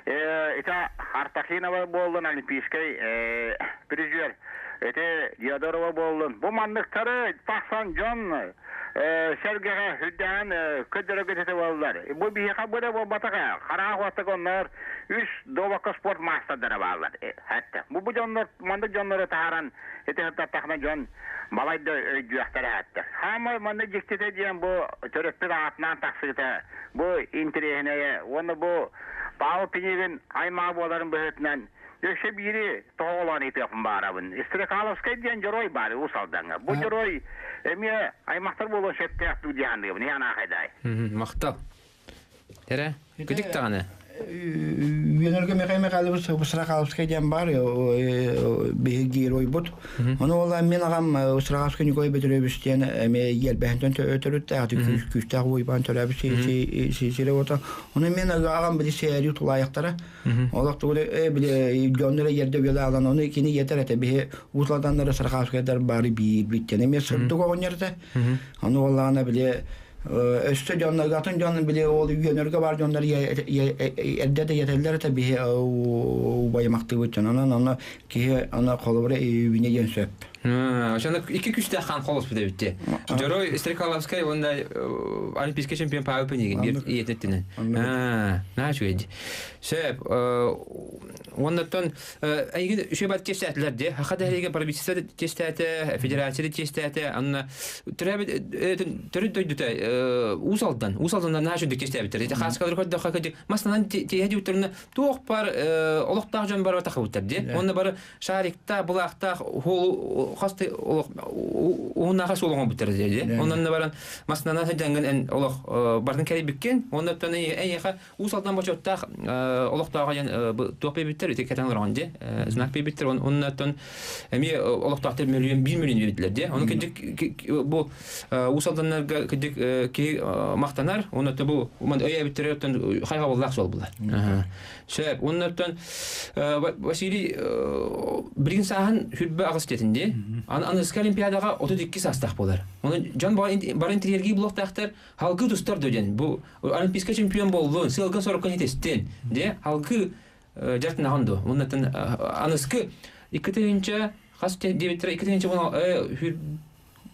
Ити Артахинова буоллун олимпийскай призер, ити Диодорова буоллун. Бу манныктары тахсан дьон сэргэҕэ үрдээн көрдөрө көтүтэ буоллар. Бу биһиэхэ бу эрэ буолбатах хараах уоттак онноор үс дуобакка спорт маастардара бааллар. Хатта. Бу бу дьоннор маннык дьоннору таһааран ити тахна дьон балай да өйдүөхтэрэ хатта. Хаамай маннык дьиктитэ диэн бу төрөппүт аатынан тахсыыта бу интэриэһинэйэ уонна бу Павел Пинигин аймаҕа буоларын быһыытынан өссө биири тоһоҕолоон ыйытыахпын баарабын. Стрекаловскай диэн дьоруой баар Уус Алдаҥҥа. Бу дьоруой Эмиэ аймахтар буолуон сөптөөх дуу дии саныыбын, анаахайдаай. Махтал. Эрэ, күтүк даҕаны. Үөнөргө Михаил Михайлович Устраховскай диэн бар биһи геройбут. Ону ол мин аҕам Устраховскай Николай Петрович диэн эми елбэһинтэн төрүттээх күүстээх уйбаан төрөөбүт сири ота. Ону мин аҕам били сээри тулаайахтара. Олох тугу били дьоннор ерде били алан ону кини етер этэ биһи Усладаннары Устраховскайдар бары биир биттен эми сырдык оҕонньорто. Ону оллаана били өссө дьоннор атын дьон били ол үөнөргө бар дьоннор эрдэ да етеллер это биһи убайымактыбыт дьон онон онно киһи аны холобура үүнэ диэн сөп. Ошону икки күстээх хаан холос бит. Дьоро Стрекаловскай уонна олимпийский чемпион Павел Пинигин бир иететтинен. Аа, үчүгэй. Сөп, оннотон эйигин үчүгэй бат тестәтилер де. Хаха дәһриге правительство тестәте, федерация тестәте, анна төрөт дойдута усалдан, усалдан наша дүк тестәбиттер. Хаскалар көдө хакы маснан тиһәди үттерне туох бар олохтаах дьон бар тахыбыттар де. Онна бар шарикта, булахта, хол хасты олох унаха солоңон буттар де. Оннан баран маснан сәдәнгән эн олох бардын кәрәй биккен. Оннан эйха усалдан бочоттах олохтаага ян туох бебиттер ите кетен алган де. Знак бебиттер оннан эми олохтаахтар миллион 1 миллион бебитлер де. Оны кедик бу усалданнарга кедик ки мактанар, оннан бу өйә биттер хайга буллак сол булар. Сөп, оннан Василий билген сахан хүлбә агыс тетинде. Ан Аныска Олимпиадага 32 састах болар. Оны жан бар интерьерги блоктахтар халкы тустар дөден. Бу олимпийский чемпион болду. Сылгын 40 хетестен. Де халкы жартын агынды. Оннан Аныскы 2-нче хас дебиттер 2-нче буна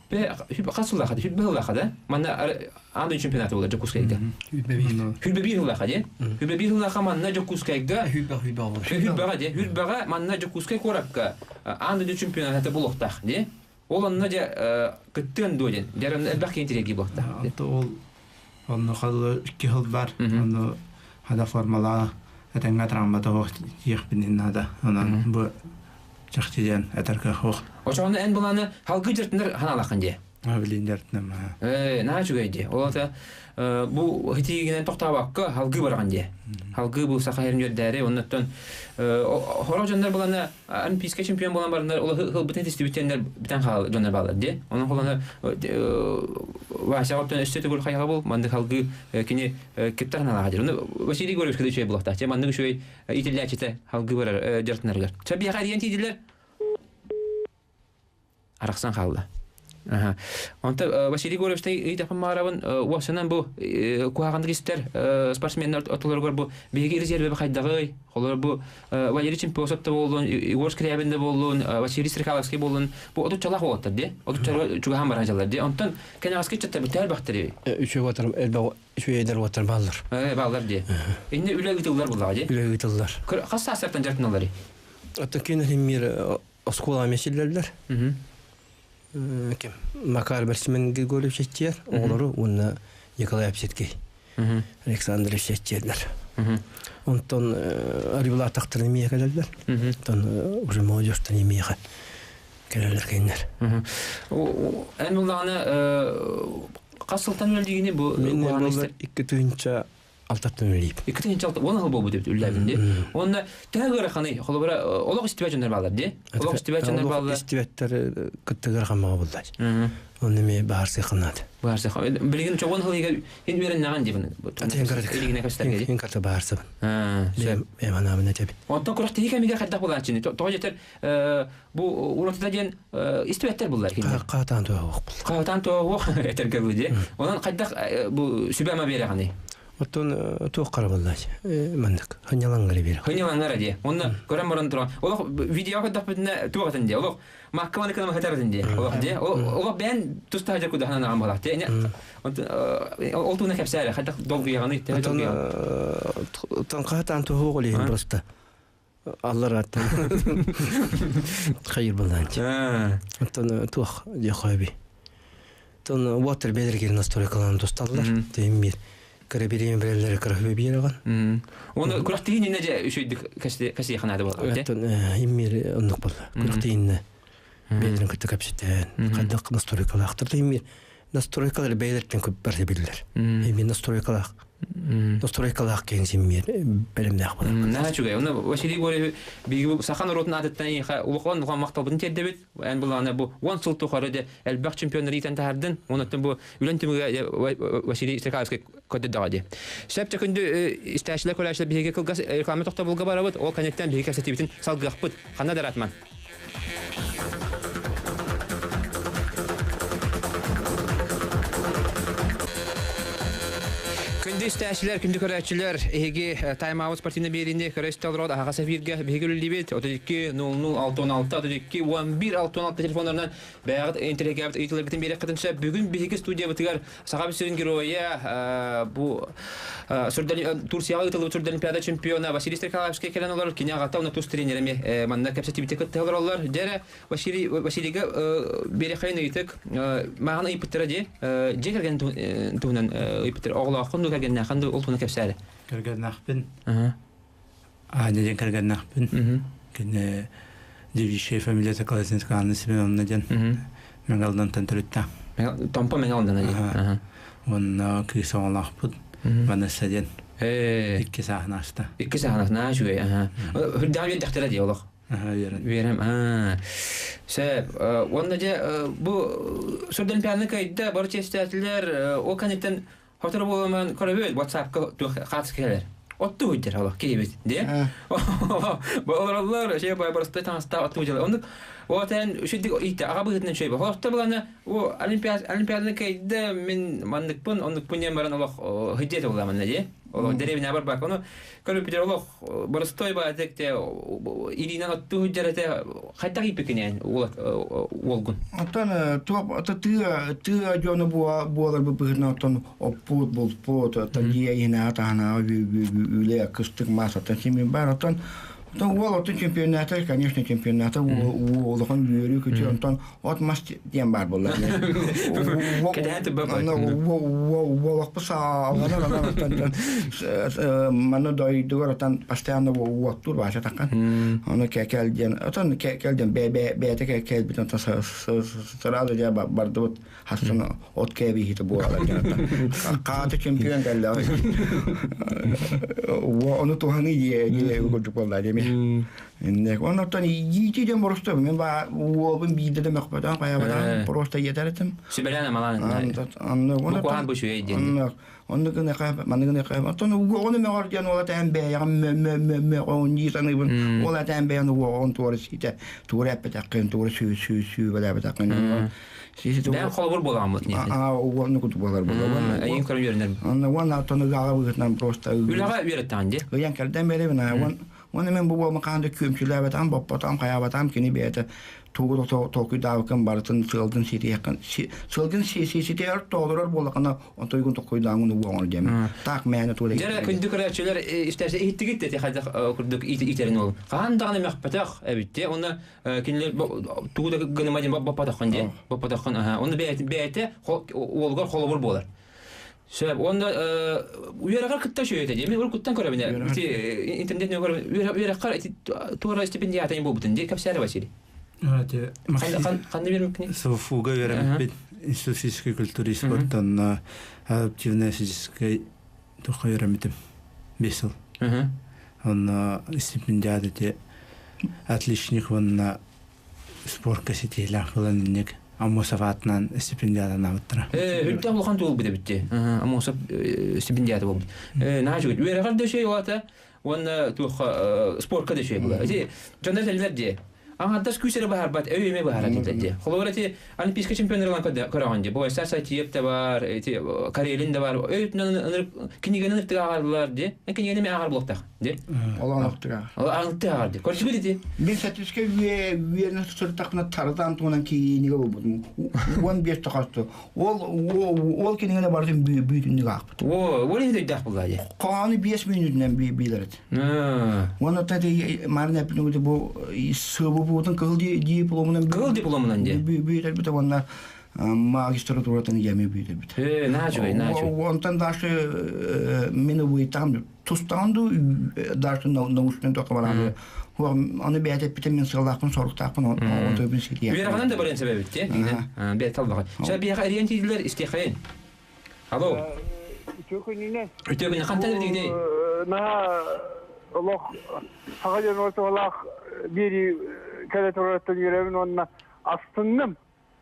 хүлбә хүлбә хасулла хады, хүлбә хылла хады. Мана андый чемпионаты болар Жокускайга. Хүлбә бир хылла хады. Хүлбә бир хылла ха манна Жокускайга. Хүлбә хүлбә Хүлбәгә де, хүлбәгә манна Жокускай корапка андый чемпионаты булуктах, де. Ол анна же кыттын доден. Жарым элбах кентиреги булуктах. Ол онно халы икки хыл бар. Онно хада формала этеңге травмата хох тиэх бинин нада. Онон бу чахтиден этерке хох. Ошоны эн буланы халкы жыртындар ханалакын де. Билин жыртынам. На чугайде. Ол бу хитигинен токтабакка халгы барган де. Халгы бу саха херин оннотон хоро жоннор буланы олимпийский чемпион болан барындар, ол хыл битен тести битеннер битен хал жоннор балар де. Onun холаны Вася оттон өстө түгүл хайга бул, манды халгы кини киптар ханала хадир. Оны Василий Григорьевич кыды чөй булакта. Че манды шөй итилләчите халгы барар жартынаргар. Чаби хариен тидилер. Араксан халды. Онта Василий Григорьевич ыйтапын марабын уасынан бу куагандык истер спортсмендер отолоргор бу биги резерве хайдагы холор бу Валерий Чемпиосов да болдун, Егор Скрябин да болдун, Василий Стрекаловский болдун. Бу отучалах болоттар де. Отучалар чугахан бар жалар де. Онтон кенагаски чаттар битер бактыр. Үчөө батыр элбе үчөө батыр баллар. Баллар де. Инне үле гытыллар буллар де. Үле гытыллар. Хасса сартан жартыналары. Оттон кинер мир оскола месиллерлер. Кем Макар Берсмен Григорьевич Четчер, оғлары онна Николай Апсеткей, Александр Четчерлер. Онтон Арибла тақтырын мия келелер. Онтон уже молодежьтан мияға келелер кейіннер. Ән бұлағаны қасылтан өлдігіне бұл Мен бұл 2 түйінші алтаттан өлейіп. 2 түйінші алты, оны қыл болу деп үлләбінде. Онна тәгірі қаны, холобара олық истибә жондар балар, де? Олық истибә жондар балар. Истибәттер кыттыгыр қамаға болды. Оны ме баарсы қынады. Баарсы қынады. Билген чоғын қыл егер ен берін наған деп. Илигине көстәргә. Ен карта баарсы. Мен анамын әтебин. Онтон күрәк тиге меге хәддә булган чини. Тоға жетер бу уротта ден истибәттер булар киндер. Катан туа бул. Катан туа этерге бу де. Онан кайдак бу сүбәмә бере ганы. Оттон туох карабаллач. Мандык. Ханялаңгары бер. Ханялаңгары де. Онна көрәм баран тура. Олох видео кадак битне тугатын де. Олох махкаманы кына хатарын де. Олох де. Олох бен туста хажар куда ханан агам балак де. Ол туна кепсәре хадак долгы яганы. Тон катан туху голин просто. Аллар аттан. Хайыр булданчы. Оттон туох де хойби. Тон ватер бедергер настройкаларын досталлар. Темир. Кыры бирелер кыры биреган. Оны күрәктигин не же үшөйдүк каси ханады бол. Оттон иммир оннук бол. Күрәктигин. Бэйэлэрин кытта кэпсэтэн, хайдах настройкалаахтар да имир настройкалар бэйэлэриттэн көп барса биллэр. Имир настройкалаах. Настройкалаах киһин симмиэр бэлэмнээх болар. Наһаа үчүгэй. Оны Василий Егорович биһиги саха норуотун аатыттан эйиэхэ улахан улахан махталбытын тиэрдэбит. Эн булаана бу 10 сыл тухары де элбэх чемпионнары иитэн таһардын. Онуттан бу үлэн түмүгэ Василий Стрекаловский көрдөрдөҕө дии. Сөп күндү истээччилэр көрөөччүлэр биһиги кылгас реклама тохтобулга барабыт. Ол кэнниттэн биһиги кэпсэтиибитин салгыахпыт. Ханна да ыраатман. Күндү истээччилэр, күндү көрөөччүлэр, эһиги Тайм-аут спортивный биэриини көрө истэ олород аһаҕас эфиргэ биһиги үлэлиибит. 32 00 616 32 11 616 телефоннарынан бэйэҕит интэриэһиргээбит ыйытыыларгытын биэриэххитин сөп. Бүгүн биһиги студиябытыгар Саха сирин геройа бу Турцияҕа ыытыллыбыт Сурдолимпиада чемпиона Василий Стрекаловский кэлэн олорор. Кини аҕата уонна тус тренер эмиэ манна кэпсэтиибитэ кытта олороллор. Дьэ Василий Василийга биэрэххин ыйытык мааҕын ыйыппыттара дии. Дьиэ кэргэн туһунан ыйыппыттара. Оҕолооххун дуу, кэргэннээххин дуу, ол туһунан кэпсээри. Кэргэннээхпин. Аня диэн кэргэннээхпин. Кини девичья фамилията Колосинская Анна Семеновна диэн Мэҥэ төрүттээх. Томпо Мэҥэ Алдана диэн. Уонна кыыс оҕолоохпут Ванесса диэн. Икки сааһын ааста. Икки сааһын ааста. Наһаа үчүгэй. Үрдэҕэ үөрдэхтэрэ дии олох. Үөрэн. Үөрэм. Сөп. Уонна дьэ бу Сурдолимпиаданы кыайда бары чиэстээтилэр. Ол кэнниттэн Сотору буоламан көрөбүт WhatsApp-ка туох хаатыс кэлэр. Отту ыйдыр олох киһибит диye. Олороллор şey барысты таҥаста отту ыйдыр. Оннук отен үчүдик итте аға быһытынан чөйбө. Холохто буланы о олимпиад олимпиаданы кайда мен манныкпын оннукпун диэн баран олох хыдьет буламан дии. Олох деревня бар бак. Ону көрүп олох барыстой ба текте илинен отту ыйдыр хайдах иппикинен уолгун. Оттон туох тыа тыа дьоно буолар быһыытынан оттон оппут, булпут, оттон дьиэ иһинээҕи таһынааҕы үлэ кыстык мас оттон симин бар оттон оттон уол оттон чемпионата, конечно, чемпионата улахан үөрүү күтү онтон от мас диэн баар буолла. Кэтэһэн турбаппыт. Уолахпы сааланар анан оттон манна дойдугар оттон постоянно уоттуур баача таккан. Ону кэл диэн оттон кэл диэн бэйэтэ кэлбит оттон сразу дьэ бардыбыт хассын от кээбиһити буолар диэн хаата чемпион кэллэ. Ону туһаны дьиэ дьиэ курдук буолла деми. Иннек оннуттан иити диэн просто мен ба уолбун биирдэ да мөхпөтөм хайабатам просто иэтэр этим. Сүбэлээн амалаан. Онно Бу куһаан бу үчүгэй диэн. Онно гына хайа манны гына хайа. Оттон уоҕуну мөҕөр диэн уола тээн бэйэҕин мө дии саныыбын. Уола тээн бэйэн уоҕун туора сиитэ туора эппэтэххин туора сүү сүү сүүбэлээбэтэххин. Бэйэн холобур буоламмыт ньиэтин. Аа уонну куту буолар буолар. Эйин көрөн үөрэнэр. Онно уонна оттон ыгаҕа быһытынан просто Үлэҕэ үөрэттаҕын дии. Ыйан кэрдэн бэрэбин аа уон уонна мен бу буолма хаан да күөмчүлээбэтам боппотам хайаабатам кини бэйэтэ тугу да толкуйдаабыккын барытын сыалгын ситиэххин сыалгын ситиэр тоолорор буоллахына онтойгун толкуйдааҥын уоҥор диэм таак мээнэ тула Дьэ күндү көрөөччүлэр истээччи иһиттигит дии хайдах курдук иитерин ол. Хаан даҕаны мөхпөтөх эбит дии. Онно кинилэр тугу да гыныма диэн боппотоххун дии. Боппотоххун аха. Онно бэйэтэ бэйэтэ уолугар холобур буолар. Сөп. Онно үөрэҕэр кытта үчүгэй дии. Мен уруккуттан көрөбүн. Ити интернет нөҥөр үөрэххэр ити туора стипендиатын буолбутун дии кэпсээри Василий. Ханна бермеккини? СВФУга үөрэммит Институт физической культуры и спорта онно адаптивная физическая туохха үөрэммитим 5 сыл. Онно стипендиат ити отличник уонна спортка ситиһилээх буолан инник Аммосов аатынан стипендиатанаабыттара. Үрдээх улахан туолбут эбит Аммосов стипендиата буолбут. Наһаа үчүгэй. Үөрэҕэр да үчүгэй уолата уонна туохха спортка да үчүгэй буолар. Ити дьоннор этэллэр дии. Аҥардас күүс эрэ баһарбат, өй эмиэ баһарар дииллэр дии. Холобур ити Олимпийскай чемпионнар көрөҕүн дии. Бу Сасатиев да бар, ити Карелин да бар. Өй өттүнэн кинигэни ыныртык ааҕаллар дии. Кинигэни эмиэ ааҕар буолуохтаах дии. Ол ыныртык Ол ыныртык ааҕар дии. Көрсүбүт ити. Мин сэтискэ үөнэ сырыттахпына тарытаан туһунан киинигэ булбутум. 15 тохосту. Ол ол кинигene барытын бүйтүннүк аахпыт. О, ол иһин өйдөөх буолла дии. Хоһоону 5 мүнүүтүнэн биилэр этэ. Уонна та марын эппин бу сыабы буутун кыһыл дипломунан Кыһыл дипломунан дии. Бүйтэр бит уонна Магистратуратын ями бит. Наачугай, наачугай. Онтон даже мен уйтам тустаанду даже научный тока барамы. Аны бәйт эппитем мен сыллаакпын соруктаакпын онто бин сития. Үөрәгәнен дә барен сәбәп итте. Бәйт аллаһ. Шә бияга ориентирләр истехайын. Алло. Үтөкүнүнен. Үтөкүнү кантан дигде. На олох сага ортолах бири кэлэ тураттан юребин онна астынным.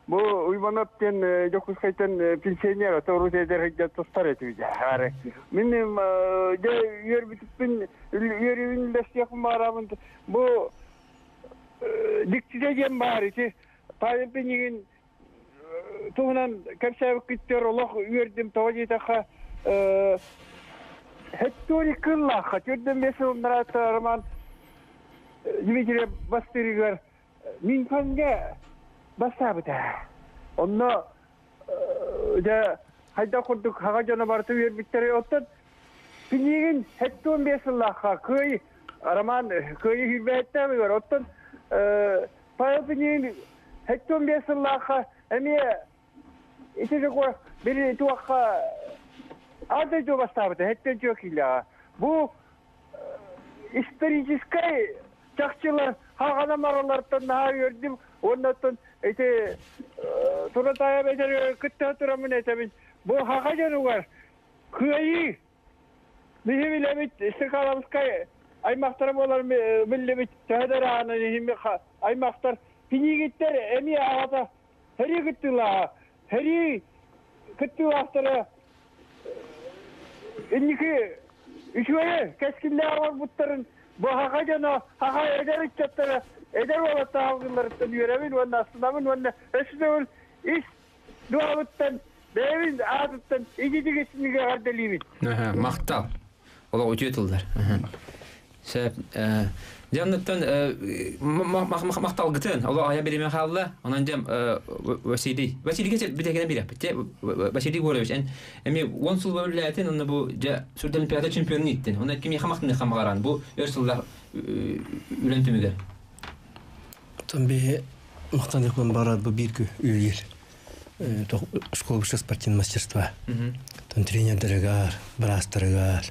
Бу уйманап тен жокускайтан пенсионер тору тедер хиджат тостар этиби жары. Мен же ер битиппин ерибин лестиякын барамын. Бу диктиде жем бар ити. Павел Пенигин туһунан кәпсәбик киттер олох үердим тожитаха хеттори кыллаха түрден бесыл нарата роман Дмитрий Бастыригар Минфанга басабыта. Онно да хайда курдук хага жана барты үер оттон Пинигин хеттон бесыллаха кый роман кый хибәттә бар оттон Павел Пинигин хеттон бесыллаха эми ите го били туаха ады жо бастабыта хеттен жо кила. Бу исторический чакчылар хагана маралартан наha көрдүм. Оннан эти туратая бетер кытта турамын этебин. Бу хага жанугар кыйы Нихимилебит Истикаловскай аймактар болар миллебит тәдер аны нихими аймактар пинигиттер эми агата хери кыттыла хери кыттылахтары инники үчүе кескинлер бар буттарын бу хага жана хага эдер ичеттер эдер болот алгыларыттан үйрөбүн уонна астынабын уонна өсүнөбүл ис дуабыттан бэбин аатыттан ижидигесиниге карделибит. Мактал. Ола өтөтүлдер. Сәп Жанныттан мактал гытын. Ола ая беремен халла. Онан жам Василий. Василий кесел битекенен биреп. Василий Горович. Эми 10 сыл бөләтен, оны бу Сүрд Олимпиада чемпионы иттен. Оны ким хамактын хамгаран. Бу өр сыллар үлен түмүгер. Тон би мактан декон бара бу бир үйлер. Школа высшего спортивного мастерства. Тон тренер дорогар, брас дорогар,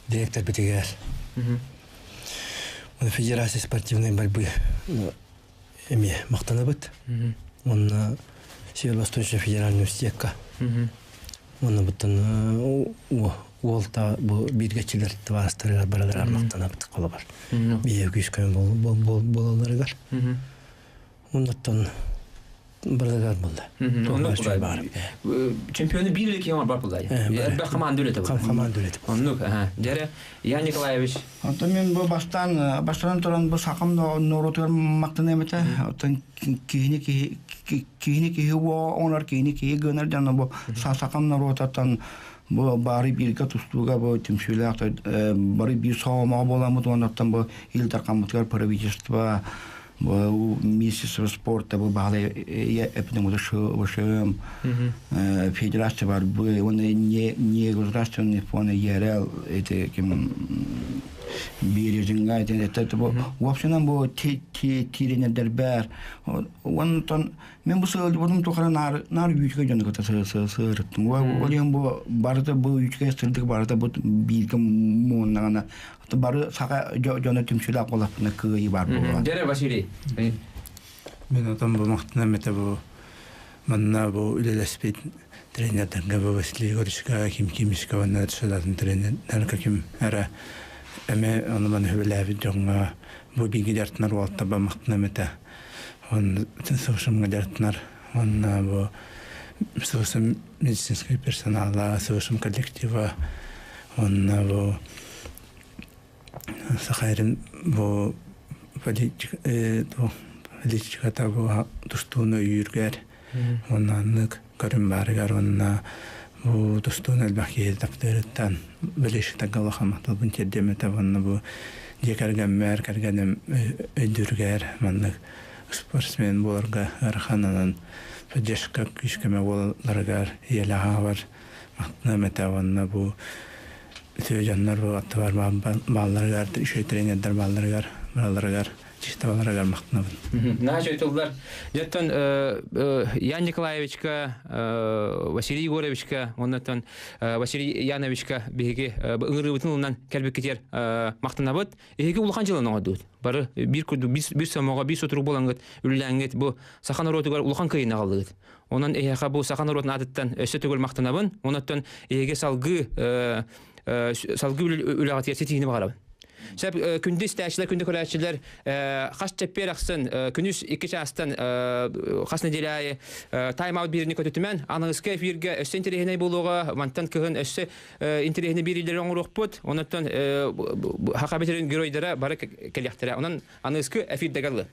директор битигер. Он Федерация спортивной борьбы эми мактанабыт. Он Северо-Восточный федеральный университетка. Он буттан уолта бу биргечилер тварастырыгар баралар мактанабыт колобар. Бие күскөн бол бол болаларыгар. Оннан баралар болду. Оннук чемпионы бир эле кем бар булдай. Бер команда үлете бу. Команда үлете. Оннук, аха. Жере Ян Николаевич. Онтон мен бу бастан бастан туран бу сакам норотур мактан эмете. Оттон кихини кихи кихини кихи во онар кихини кихи гönер жана бу сакам норотаттан бу бары бирге тустууга бу тимшүләк бары бир саама боламыт оннан бу ил таркамытгар правительство бу Министерство спорта бу баалы эпидем ошо федерация бар бу он не государственный фонд ЕРЛ это ким бирежинга это бу вообще бу тиренедер бар онтон мен бу сыл бу тохара нар нар үчкө жөнү ката сырыттым олем бу барды бу үчкө сырдык барды бу бирге мууннагана бары сака жона түмшүлак болапына кыйы бар бу. Дере Василий. Мен отон бу мактана мете бу манна бу үлелеспит тренердерге бу Василий Горишка ким кимишка ванна шадатын тренер ким ара эме аны ман хөбеләбит жоңга бу биги жартынар уалтта ба мактана мете он сошымга жартынар онна бу сошым медицинский персонала сошым коллектива онна бу сахайрын бу политика политиката бу тустууну үйүргер оннаннык көрүм барыгар онна бу тустууну элбахи таптырыттан билишиктен галахаматылбын тердемете онна бу жекергенмер кергенем өйдүргер маннык спортсмен боларга архананан поддержка күчкеме боларгар елаха бар мактана онна бу Сөйжаннар бу аттыбар балларгар, үшөй тренердер балларгар, балларгар Чистабаларыгар махтанабын. Наһаа тыллар. Дьэттэн Ян Николаевичка, Василий Егоровичка, оннотон Василий Яновичка биһиги ыҥырыыбытын ылынан кэлбиккитигэр махтанабыт. Эһиги улахан дьыаланы оҥордугут. Бары биир курдук биир сомоҕо, биир сутурук буолаҥҥыт, үлэлээҥҥит бу саха норуотугар улахан кыайыыны аҕаллыгыт. Онон эһиэхэ бу саха норуотун аатыттан өссө төгүл махтанабын. Онон эһиги салгыы салгыы үлэҕитигэр ситиһиини баҕарабын. Сөп күндү истээччилэр, күндү көрөөччүлэр хас чэппиэр ахсын күнүс 2 чаастан хас нэдиэлэ аайы тайм-аут биирини көтүтүмэн аныгыскы эфиргэ өссө интэриэһинэй буолуоҕа, мантан кыһын өссө интэриэһинэй биэриилэри оҥоруохпут. Онон Саха сирин геройдара бары кэлиэхтэрэ. Онон аныгыскы эфирдэ галлы.